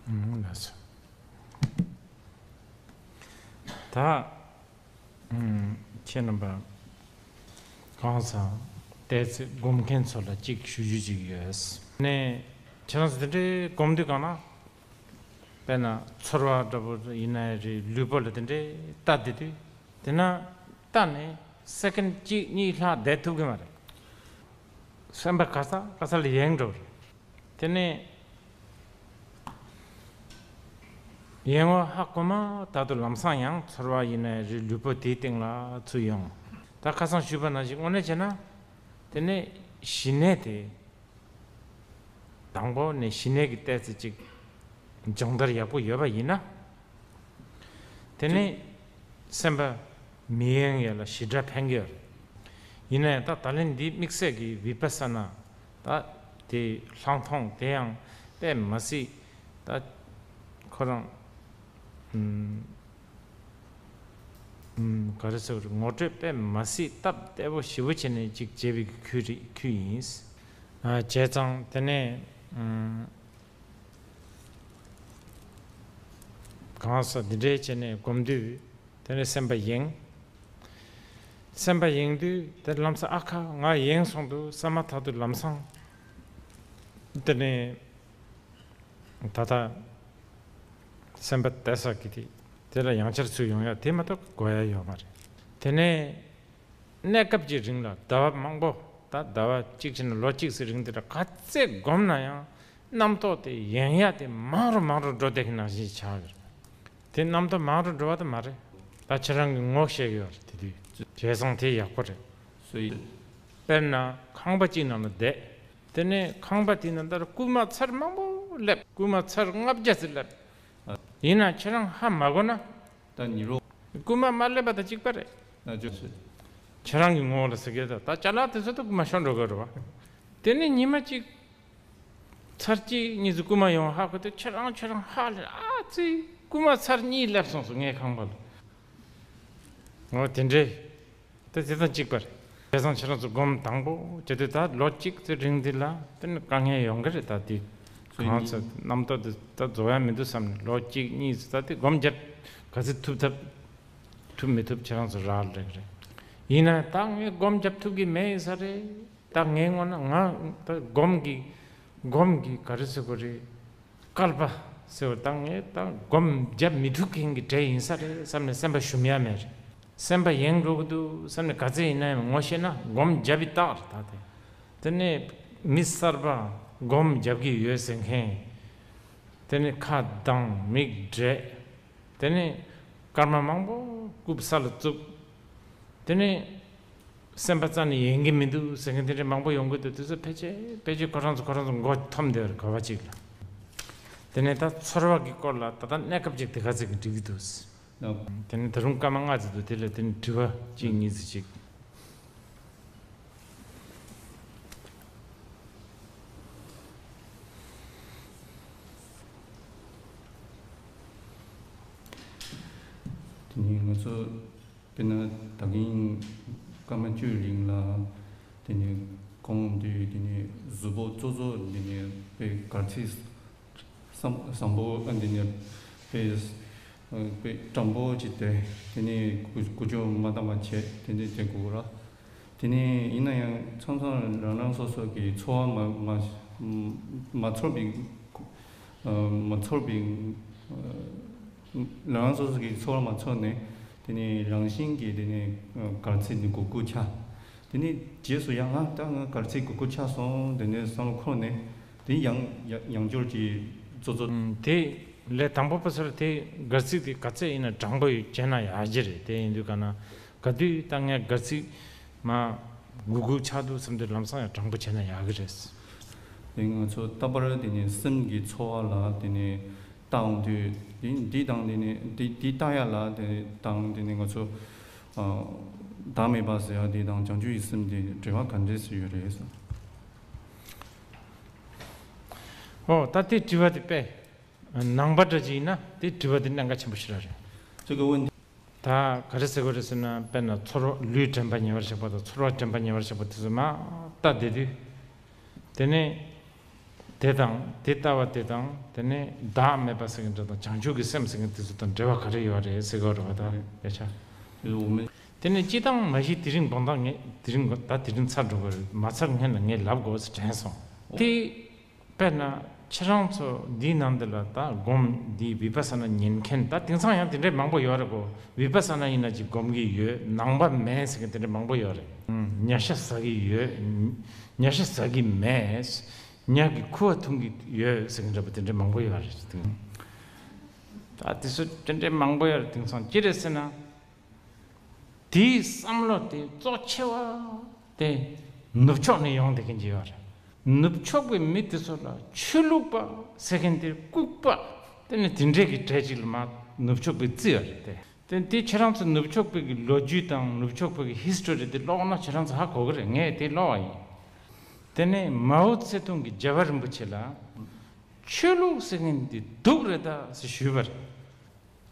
ཨུམ། ལགས་སོ། ད་ཨུམ། ཁྱེད་རྣམ་པ་གང་ཟག་ཏོག་ཙམ་སྒོམ་མཁན་ཚོ་ལ་གཅིག་ཞུ་རྒྱུ་གཅིག་ཡོད། ནས་ཁྱེད་རང་ཚོ་དེ་འདྲའི་སྒོམ་དུས་སྒང་ལ། དཔེར་ན་ཚོར་བ་འདྲ་པོ་ཡིན་ན་ཡང་རེད། ལུས་པོ་ལ་དེ་འདྲའི་ལྟ་བསྡད་དུས། དེ་ན་ལྟ་ནས་སེ་ཀེན་གཅིག་གཉིས་ལྷག་བསྡད་ཐུབ་ཀྱི་མ་རེད། སེམས་པ་ག་ས་ག་ས་ལ་ཡེངས་འགྲོ་རེད། དེ་ནས་ཡེངས་པ་ཧ་གོ་མ་ཐག་ཏུ་ལམ་སང་ཡང་ཚོར་བ་ཡིན་ན་རེད། ལུས་པོ་དེའི་སྟེང་ལ་ཚུར་ཡོང་། ད་ཁ་སང་ཞུས་པ་ནང་བཞིན་དངོས་གནས་བྱས་ན། དེ་ནས་ཞི་གནས་དེ། དང་པོ་ནས་ཞི་གནས་ཀྱི་ཏོག་ཙམ་ཅིག་སྦྱོང་བརྡར་ཡག་པོ་ཡོད་པ་ཡིན་ན། དེ་ནས་སེམས་པ་མི་ཡེངས་ཡ་ལ་ཞེ་དྲག་ཕན་གྱི་ཡོད་རེད། ཡིན་ན་ཡང་ད་ད་ལན་འདི་དམིགས་བསལ་གྱི་བི་པ་ས་ན་ད་དེ་ལྷག་མཐོང་དེ་ཡང་དཔེ་མ་སྲིད། ད་ཁོ་རང་ཨུམ། ཨུམ། ག་རེ་ཟེར་དགོས་རེད། ངོ་སྤྲོད་དཔེ་མ་སྲིད་སྟབས་བདེ་པོ་ཞེ་པོ་བྱས་ནས་ཅིག་བྱས་པའི་ཁུལ་རེད། ཁུལ་ཡིན། ཨ། བྱས་ཙང་དེ་ནས་ཨུམ། གང་ཟག་འདི་འདྲའི་བྱས་ནས་སྒོམ་དུས། དེ་ནས་སེམས་པ་ཡེངས། སེམས་པ་ཡེངས་དུས་དེ་ལམ་སང་ཨ་ཁ་ང་ཡེངས་སོང་འདུག་བསམ་མ་ཐག་ཏུ་ལམ་སང་དེ་ནས་ད་ལྟ་སེམས་པ་དེ་ས་གི་དེ་དེ་ལ་ཡང་བསྐྱར་ཚུར་ཡོང་ཡ་དེ་མ་གཏོགས་དགོས་ཡ་ཡོད་མ་རེད། དེ་ནས་གནས་སྐབས་ཀྱི་རིང་ལ་ཟླ་བ་མང་པོ། ད་ཟླ་བ་གཅིག་བྱས་ན་ལོ་གཅིག་ཙམ་རིང་དེ་འདྲ་ག་ཚད་སྒོམ་ན་ཡང་རྣམ་རྟོག་དེ་ཡེངས་ཡ་དེ་མང་རུ་མང་རུ་འགྲོ་བསྡད་ཀྱི་ནང་བཞིན་ཆགས་ཡོད། དེ་རྣམ་རྟོག་མང་རུ་འགྲོ་བ་དེ་མ་རེད། ད་ཁྱེད་རང་གི་ངོ་ཤེས་ཡོད་རེད། དེ་དུས་བྱས་ཙང་དེ་ཡག་པོ་རེད། སོ་ཡིན། དཔེར་ན་ཁང་པ་གཅིག་ནང་ལ་བསྡད། དེ་ནས་ཁང་པ་དེ་ནང་ལྟར་རྐུན་མ་ཚར་མང་པོ་སླེབས། རྐུན་མ་ཚར་ལྔ་བརྒྱ་ཙམ་སླེབས། ཡིན་ན་ཁྱེད་རང་ཧ་མ་གོ་ན། ད་ཉི་རོ། རྐུན་མ་མ་སླེབས་པ་དང་གཅིག་པ་རེད། ན་ཅོ་སི། ཁྱེད་རང་གི་ངོ་བོ་ལ་ཟེར་གི། ད་ད་ཅ་ལག་དེ་ཚོ་ད་རྐུན་མ་ཤོར་འགྲོ་གི་རེད་བ། དེ་ནས་ཉི་མ་གཅིག་ཚར་གཅིག་གཉིས་ཙམ་རྐུན་མ་ཡོང་ཧ་གོ་དུས་ཁྱེད་རང་ཁྱེད་རང་ཧ་ལས། ཨ་ཙི། རྐུན་མ་ཚར་གཉིས་སླེབས་སོང་ཟེར་ངའི་ཁང་པ་ལ། འོ་དེ་འདྲས། ད་དེ་དང་གཅིག་པ་རེད། བྱས་ཙང་ཁྱེད་རང་ཚོ་སྒོམ་དང་པོ་བྱེད་དུས་ད་ལོ་གཅིག་ཙམ་རིང་འདི་ལ་དེ་ནི་དཀའ་ངལ་ཡོང་གི་རེད། ད་དེ་གང་ཚེ་རྣམ་རྟོག་དེ་ད་རྫོགས་ཡ་མི་འདུག་བསམ་ནས་ལོ་གཅིག་གཉིས་ཙམ་ད་དེ་སྒོམ་བརྒྱབ། ག་ཚོད་ཐུབ་ཐབས་ཐུབ་མི་ཐུབ་ཁྱེད་རང་ཚོ་རག་ལས་ཀྱི་རེད། ཡིན་ན་ད་ངས་སྒོམ་བརྒྱབ་ཐུབ་ཀྱི་མེད་ཡིན་ས་རེད། ད་ངའི་ངོ་ན་ང་ད་སྒོམ་གྱི་སྒོམ་གྱི་ག་རེ་ཟེར་དགོས་རེད། བསྐལ་པ་ཟེར་བ་ད་ངས་ད་སྒོམ་བརྒྱབ་མི་ཐུབ་མཁན་གྱི་གྲས་ཡིན་ས་རེད་བསམ་ནས་སེམས་པ་ཞུམ་ཡ་མེད་རེད། སེམས་པ་ཡེངས་འགྲོ་གི་འདུག་བསམ་ནས་ག་ཚད་ཡིན་ན་ཡང་ངོ་ཤེས་ན་སྒོམ་བརྒྱབ་པའི་རྟགས་རེད་ད་དེ། དེ་ནས་མི་གསར་པ་སྒོམ་བརྒྱབ་ཀྱི་ཡོད་ཟེར་མཁན། དེ་ནས་ཁ་གདངས་མིག་བགྲད། དེ་ནས་སྐར་མ་མང་པོ་རྐུབ་ས་ལ་བཙུགས། དེ་ནས་སེམས་པ་རྩ་ནས་ཡེངས་ཀྱི་མི་འདུག་ཟེར་མཁན་དེ་འདྲ་མང་པོ་ཡོང་གི་འདུག་དེ་ཚོ་ཕལ་ཆེར་ཕལ་ཆེར་ཁོ་རང་ཚོ་ཁོ་རང་ཚོ་མགོ་འཐོམས་བསྡད་ཡོད་རེད་ག་བ་ཅིག་ལ། དེ་ནས་ད་ཚོར་བ་གི་སྐོར་ལ་ད་ལྟ་གནས་སྐབས་ཅིག་དེ་ག་ཚོད་ཀྱི་འགྲིག་གི་འདུག་དེ་ནས་ད་རུང་སྐར་མ་ལྔ་ཙམ་འདུག་དེ་ལ་དེ་ནས་དྲི་བ་གཅིག་གཉིས་ཙམ་ཅིག་དེ་ནས་ང་ཚོ་དཔེར་ན་ད་གིན་སྐར་མ་བཅུའི་རིང་ལ་དེ་ནས་ཁོང་དུས་དེ་ནས་གཟུགས་པོ་གཙོ་གཙོ་དེ་ནས་དཔེ་གར་ཚིགས་བཟང་བཟང་པོ་ཨ་འདི་ནས་དཔེ་དཔེ་དྲང་པོ་ཅིག་དེ་དེ་ནས་ཀུ་ཀུ་ཅོ་མ་བཏང་བ་བྱས་དེ་འདྲས་བྱེད་དགོས་ར། དེ་ནས་ཡིན་ན་ཡང་མཚམས་མཚམས་རང་རང་སོ་སོ་གི་ཚོར་བ་མ་མ་མ་ཚོར་བའི་མ་ཚོར་བའི་རང་རང་སོ་སོ་གི་ཚོར་བ་མ་ཚོར་ནས་དེ་ནས་རང་བཞིན་གྱིས་དེ་ནས་གར་ཚིགས་ནི་གུག་གུག་ཆགས། དེ་ནས་རྗེས་སུ་ཡང་ང་ད་ང་གར་ཚིགས་གུག་གུག་ཆགས་སོང་དེ་ནས་བསམ་བློ་འཁོར་ནས་དེ་ཡང་ཡང་ཡང་བསྐྱར་གྱི་གཙོ་གཙོ། ཨུམ། དེ་ལས་དང་པོ་པ་ཚོར་དེ་གར་ཚིགས་དེ་ག་ཚད་ཡིན་ན་དྲང་པོ་ཡོད་བྱས་ན་ཡག་གི་རེད། དེ་ཡིན་དུས་ག་ན་ག་དུས་ད་ངས་གར་ཚིགས་མ་གུག་གུག་ཆགས་འདུག་བསམ་དུས་ལམ་སང་ཡང་དྲང་པོ་བྱས་ན་ཡག་གི་རེད། དེ་ང་ཚོ་ད་བར་དེ་ནས་སེམས་ཀྱི་ཚོར་བ་ལ་དེ་ནས་བལྟ་འོང་དུས་འདི་འདི་དང་དེ་ནས་འདི་འདི་བལྟ་ཡ་ལ་དེ་དང་དེ་ནས་ང་ཚོ་བདག་མེད་པ་ཟེར་ཡ་དེ་དང་བྱང་ཆུབ་ཀྱི་སེམས་དེ་འབྲེལ་བ་ག་འདྲས་སུ་ཡོད་རེད་ཟེར། ཨོ་ད་དེ་དྲི་བ་དེ་དཔེ་ནང་པ་འདྲ་ཅིག་ཡིན་ན་དེ་དྲི་བ་དེ་གནད་འགག་ཆེན་པོ་ཞིག་རེད། 这个问题 ད་ག་རེ་ཟེར་དགོས་རེད་ཟེར་ན་དཔེར་ན་ཚོར་བ་ལུས་དྲན་པ་ཉེ་བར་བཞག་པ་དང་ཚོར་བ་དྲན་པ་ཉེ་བར་བཞག་པ་དེ་ཚོ་མ་ལྟ་བསྡད་དུས། དེ་ནས་དེ་དང་དེ་ལྟ་བ་དེ་དང་དེ་ནས་བདག་མེད་པ་ཟེར་མཁན་འདྲ་དང་བྱང་ཆུབ་ཀྱི་སེམས་ཟེར་མཁན་དེ་ཚོ་དང་འབྲེལ་བ་ག་རེ་ཡོད་རེད་ཟེར་དགོས་རེད་བ་ད་ཡ་ཆ། དེ་ནས་སྤྱི་བཏང་མ་གཞི་དེ་རིང་དགོང་དག་ངས་དེ་རིང་ད་དེ་རིང་ཚར་འགྲོ་གི་རེད་མ་ཚར་སྔོན་ལ་ངས་ལབ་དགོས་ཟེར་དྲན་སོང་དེ། དཔེར་ན་ཁྱེད་རང་ཚོ་འདིའི་ནང་འདི་ལ་ད་སྒོམ་འདི་བི་པ་ས་ན་ཉན་མཁན་ད་དེང་སང་ཡང་དེ་འདྲའི་མང་པོ་ཡོད་རེད་གོ། བི་པ་ས་ན་ཡིན་ན་ཅིག་སྒོམ་གྱི་ཡོད་ནང་པ་མེད་ཟེར་མཁན་དེ་འདྲ་མང་པོ་ཡོད་རེད། ཉ་ཤ་ཟ་གི་ཡོད། ཉ་ཤ་ཟ་གི་མེད། ཉ་གི་ཁུ་བ་འཐུང་གི་ཡོད་ཟེར་མཁན་འདྲ་པོ་དེ་འདྲ་མང་པོ་ཡོད་རེད། ད་དེ་ཚོ་དེ་འདྲའི་མང་པོ་ཡོད་རེད་དེང་སང་ཅི་རེད་ཟེར་ན། དེའི་བསམ་བློ་དེ་གཙོ་ཆེ་བ་དེ་ནུབ་ཕྱོགས་ནས་ཡོང་བསྡད་མཁན་ཅིག་ཡོད་རེད། ནུབ་ཕྱོགས་པའི་མི་དེ་ཚོ་ལ་ཆོས་ལུགས་པ་ཟེར་མཁན་དེ་ལྐུགས་པ་དེ་ནི་དེ་འདྲས་ཀྱི་གྲས་ཅིག་ལ་མ་ནུབ་ཕྱོགས་པའི་རྩི་ཡོད་རེད་དེ། དེ་དེ་ཁྱེད་རང་ཚོ་ནུབ་ཕྱོགས་པའི་གི་ལོ་རྒྱུས་དང་ནུབ་ཕྱོགས་པའི་གི་ཧི་སི་ཊོ་རི་དེ་ཀློག་ན་ཁྱེད་རང་ཚོ་ཧ་གོ་གི་རེད། ངས་དེ་ཀློག་པ་ཡིན། དེ་ནས་མའོ་ཙེ་ཏུང་གི་རྒྱལ་བ་རིན་པོ་ཆེ་ལ་ཆོས་ལུགས་ཟེར་མཁན་དེ་སྡུག་རེད་ད་ཟེར་ཞུས་པ་རེད།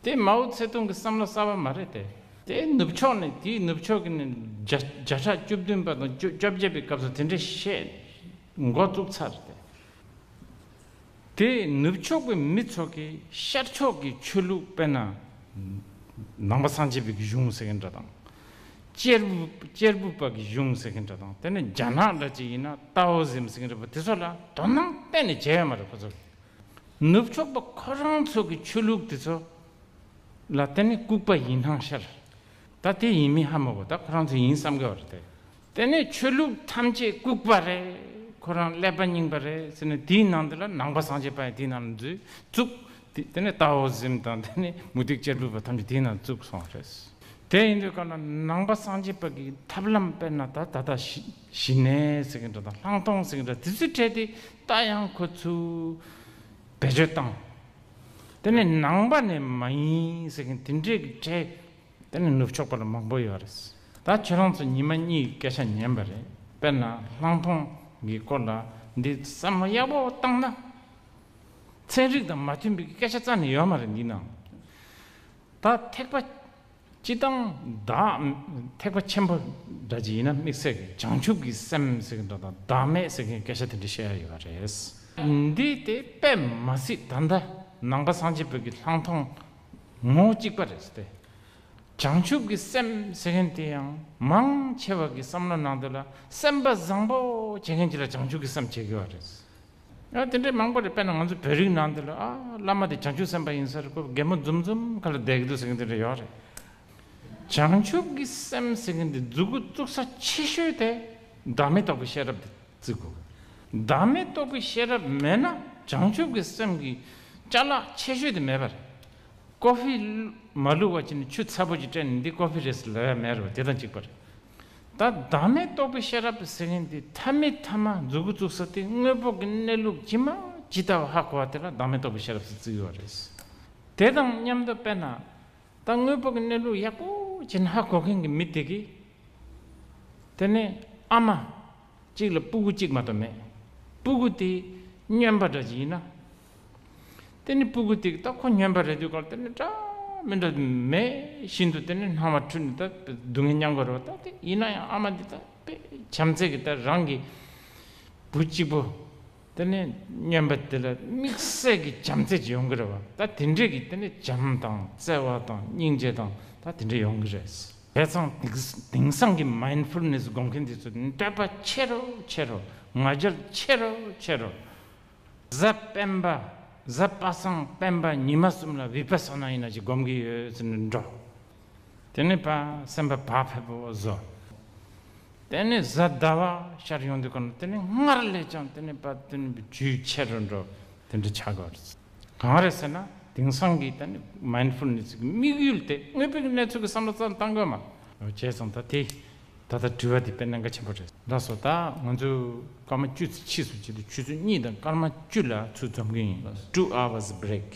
དེ་མའོ་ཙེ་ཏུང་གི་བསམ་བློ་གསར་པ་མ་རེད་དེ། དེ་ནུབ་ཕྱོགས་ནས་དེའི་ནུབ་ཕྱོགས་ཀྱི་ནས་བརྒྱ་བརྒྱ་ཕྲག་བཅུ་བདུན་པ་དང་བཅུ་བཅོ་བརྒྱད་པའི་སྐབས་སུ་དེ་འདྲའི་བཤད་འགོ་བཙུགས་ཚར་ཏེ། དེ་ནུབ་ཕྱོགས་པའི་མི་ཚོ་གིས་ཤར་ཕྱོགས་ཀྱི་ཆོས་ལུགས་དཔེར་ན་ནང་པ་སངས་རྒྱས་པའི་གཞུང་ཟེར་མཁན་འདྲ་དང་། གཅེར་བུ་གཅེར་བུ་པ་གི་གཞུང་ཟེར་མཁན་འདྲ་དང་དེ་ནས་རྒྱ་ནག་འདྲ་ཅིག་ཡིན་ན་ཏའོ་ཟིམ་ཟེར་མཁན་འདྲ་པོ་དེ་ཚོ་ལ་དོ་སྣང་གཏན་ནས་བྱས་ཡོད་མ་རེད་ཁོ་ཚོ་གིས། ནུབ་ཕྱོགས་པ་ཁོ་རང་ཚོ་གི་ཆོས་ལུགས་དེ་ཚོ་ལ་དེ་ནི་ལྐུགས་པ་ཡིན་སྣང་ཤར། ད་དེ་ཡིན་མིན་ཧ་མ་གོ། ད་ཁོ་རང་ཚོ་ཡིན་བསམ་གི་བ་རེད་དེ། དེ་ནས་ཆོས་ལུགས་ཐམས་ཅད་ལྐུགས་པ་རེད། ཁོ་རང་ཀླད་པ་རྙིང་པ་རེད་ཟེར་ནས་དེའི་ནང་དུ་ལ་ནང་པ་སངས་རྒྱས་པ་ཡང་དེའི་ནང་ལ་འཛུལ་བཙུགས། དེ་དེ་ནས་ཏའོ་ཟིམ་དང་དེ་ནས་མུ་སྟེགས་གཅེར་བུ་པ་ཐམས་ཅད་དེའི་ནང་བཙུགས་སོང་བ་རེད། དེ་ཡིན་དུས་ག་ན་ནང་པ་སངས་རྒྱས་པ་གི་ཐབས་ལམ་དཔེར་ན་ད་ད་ལྟ་ཞི་ཞི་གནས་ཟེར་གི་འདྲ་དང་ལྷག་མཐོང་ཟེར་གི་འདྲ་དེ་ཚོའི་གྲས་དེ་ད་ཡང་ཁོ་ཚོས་བེད་སྤྱོད་བཏང་། དེ་ནས་ནང་པ་ནས་མ་ཡིན་ཟེར་གི་དེ་འདྲས་ཀྱི་གྲས་དེ་ནས་ནུབ་ཕྱོགས་པ་ལ་མང་པོ་ཡོད་རེད། ད་ཁྱེད་རང་ཚོ་ཉི་མ་གཉིས་སྐད་ཆ་ཉན་པ་རེད། དཔེར་ན་ལྷག་མཐོང་གི་སྐོར་ལ་འདི་བསམ་བློ་ཡག་པོ་བཏང་ན། ཚན་རིག་དང་མ་མཐུན་པའི་སྐད་ཆ་རྩ་ནས་ཡོད་མ་རེད་འདི་ནང་། ད་ཐེག་པ་སྤྱི་བཏང་བདག་ཐེག་པ་ཆེན་པོ་འདྲ་ཅིག་ཡིན་ན་དམིགས་བསལ་གྱི་བྱང་ཆུབ་ཀྱི་སེམས་ཟེར་གྱི་འདྲ་དང་བདག་མེད་ཟེར་མཁན་སྐད་ཆ་དེ་འདྲ་བཤད་ཡ་ཡོད་རེད། འདི་དེ་དཔེ་མ་སྲིད་ད་ལྟ་ནང་པ་སངས་རྒྱས་པའི་གི་ལྷག་མཐོང་ངོ་གཅིག་པ་རེད་ཟེར་ཏེ། བྱང་ཆུབ་ཀྱི་སེམས་ཟེར་མཁན་དེ་ཡང་མང་ཆེ་བ་གི་བསམ་བློ་ནང་དུ་ལ་སེམས་པ་བཟང་པོ་བྱེད་མཁན་ཅིག་ལ་བྱང་ཆུབ་ཀྱི་སེམས་བྱེད་དགོས་པ་རེད། ཨ་དེ་འདྲའི་མང་པོ་རེད། དཔེར་ན་ང་ཚོ་བོད་རིགས་ནང་དུ་ལ་ཨ་བླ་མ་དེ་བྱང་ཆུབ་སེམས་དཔའ་ཡིན་ས་རེད། ཁོ་གད་མོ་འཛུམ་འཛུམ་ཁ་ལ་བསྡད་ཀྱི་འདུག་ཟེར་མཁན་དེ་འདྲ་ཡོད་རེད། བྱང་ཆུབ་ཀྱི་སེམས་ཟེར་མཁན་དེ་མཛུབ་གུ་བཙུགས་ས་ཆེ་ཤོས་དེ་བདག་མེད་རྟོགས་པའི་ཤེས་རབ་དེ་བརྩི་དགོས། བདག་མེད་རྟོགས་པའི་ཤེས་རབ་མེད་ན་བྱང་ཆུབ་ཀྱི་སེམས་ཀྱི་ཅ་ལག་ཆེ་ཤོས་དེ་མེད་པ་རེད། ཀོ་ཕི་མ་བླུགས་པ་བྱས་ནས་ཆུ་ཚ་པོ་ཅིག་སྤྲད་ནས་འདི་ཀོ་ཕི་རེད་ཟེར་ལབ་ཡ་མེད་རེད་བ། དེ་དང་གཅིག་པ་རེད། ད་བདག་མེད་རྟོགས་པའི་ཤེས་རབ་ཟེར་མཁན་དེ་ཐ་མའི་ཐ་མ་མཛུབ་གུ་བཙུགས་ས་དེ་དངོས་པོ་གི་གནས་ལུགས་ཇི་མ་ཇི་ལྟ་བ་ཧ་གོ་བ་དེ་ལ་བདག་མེད་རྟོགས་པའི་ཤེས་རབ་ཟེར་བརྩི་གི་ཡོད་རེད། དེ་དང་མཉམ་དུ་དཔེར་ན། ད་དངོས་པོ་གི་གནས་ལུགས་ཡག་པོ་ཅིག་ཧ་གོ་མཁན་གྱི་མི་དེ་གིས། དེ་ནས་ཨ་མ་གཅིག་ལ་སྤུ་གུ་གཅིག་མ་གཏོགས་མེད། སྤུ་གུ་དེ་སྨྱོན་པ་འདྲ་ཅིག་ཡིན་ན། དེ་ནས་སྤུ་གུ་དེ་གིས་ད་ཁོ་སྨྱོན་པ་རེད་དུས་སྐབས་དེ་ནས་འདྲ་མི་འདྲ་མེད་བཞིན་དུ་དེ་ནས་སྣང་བ་འཁྲུལ་ནས་ད་སྡུག་བསྔལ་མྱང་དགོས་རེད་བ། ད་དེ་ཡིན་ན་ཡང་ཨ་མ་འདི་ད་དཔེ་བྱམས་བརྩེ་གི་ད་རང་གི་བུ་གཅིག་པོ། དེ་ནས་སྨྱོན་པ་དེ་ལ་དམིགས་བསལ་གྱི་བྱམས་བརྩེ་ཅིག་ཡོང་གི་རེད་བ། ད་དེ་འདྲས་ཀྱི་དེ་ནས་བྱམས་དང་བརྩེ་བ་དང་སྙིང་རྗེ་དང་ད་དེ་འདྲས་ཡོང་གི་རེད། བྱས་ཙང་དེང་དེང་སང་གི་མའིན་ཌ་ཕུལ་ནེ་སི་སྒོམ་མཁན་དེ་ཚོ་འདོད་པ་ཆེ་རུ་ཆེ་རུ། ང་རྒྱལ་ཆེ་རུ་ཆེ་རུ། གཟའ་སྤེན་པ། གཟའ་པ་སངས་སྤེན་པ་ཉི་མ་གསུམ་ལ་བི་པ་ས་ན་ཡིན་ན་ཅིག་སྒོམ་གི་ཡོད་ཟེར་ནས་འགྲོ། དེ་ནས་ཕར་སེམས་པ་བག་ཕེབས་པོ་བཟོ། དེ་ནས་གཟའ་ཟླ་བ་ཤར་ཡོང་དུས་སྐབས་ན་དེ་ནས་སྔར་ལས་ཀྱང་དེ་ནས་ཕར་དེ་ནས་རྒྱུས་ཆེ་རུ་འགྲོ། དེ་འདྲ་ཆགས་དགོས་རེད། གང་རེད་ཟེར་ན་དེང་སང་གི་ད་ནི་མའིན་ཌ་ཕུལ་ནེ་སི་གི་དམིགས་ཡུལ་དེ་དངོས་པོའི་གནས་ཚུལ་གྱི་བསམ་བློ་རྩ་བཏང་དགོས་མ། བྱས་ཙང་ད་དེ་ད་ལྟ་དྲི་བ་དེ་དཔེ་གནད་འགག་ཆེན་པོ་རེད། ལགས་སོ། ད་ང་ཚོ་སྐར་མ་བཅུ་ཙམ་ཕྱིས་སུ་བྱེད་དུས་ཆུ་ཚོད་གཉིས་དང་སྐར་མ་བཅུ་ལ་ཚུར་འཛོམས་ཀྱི་ཡིན། Two hours break.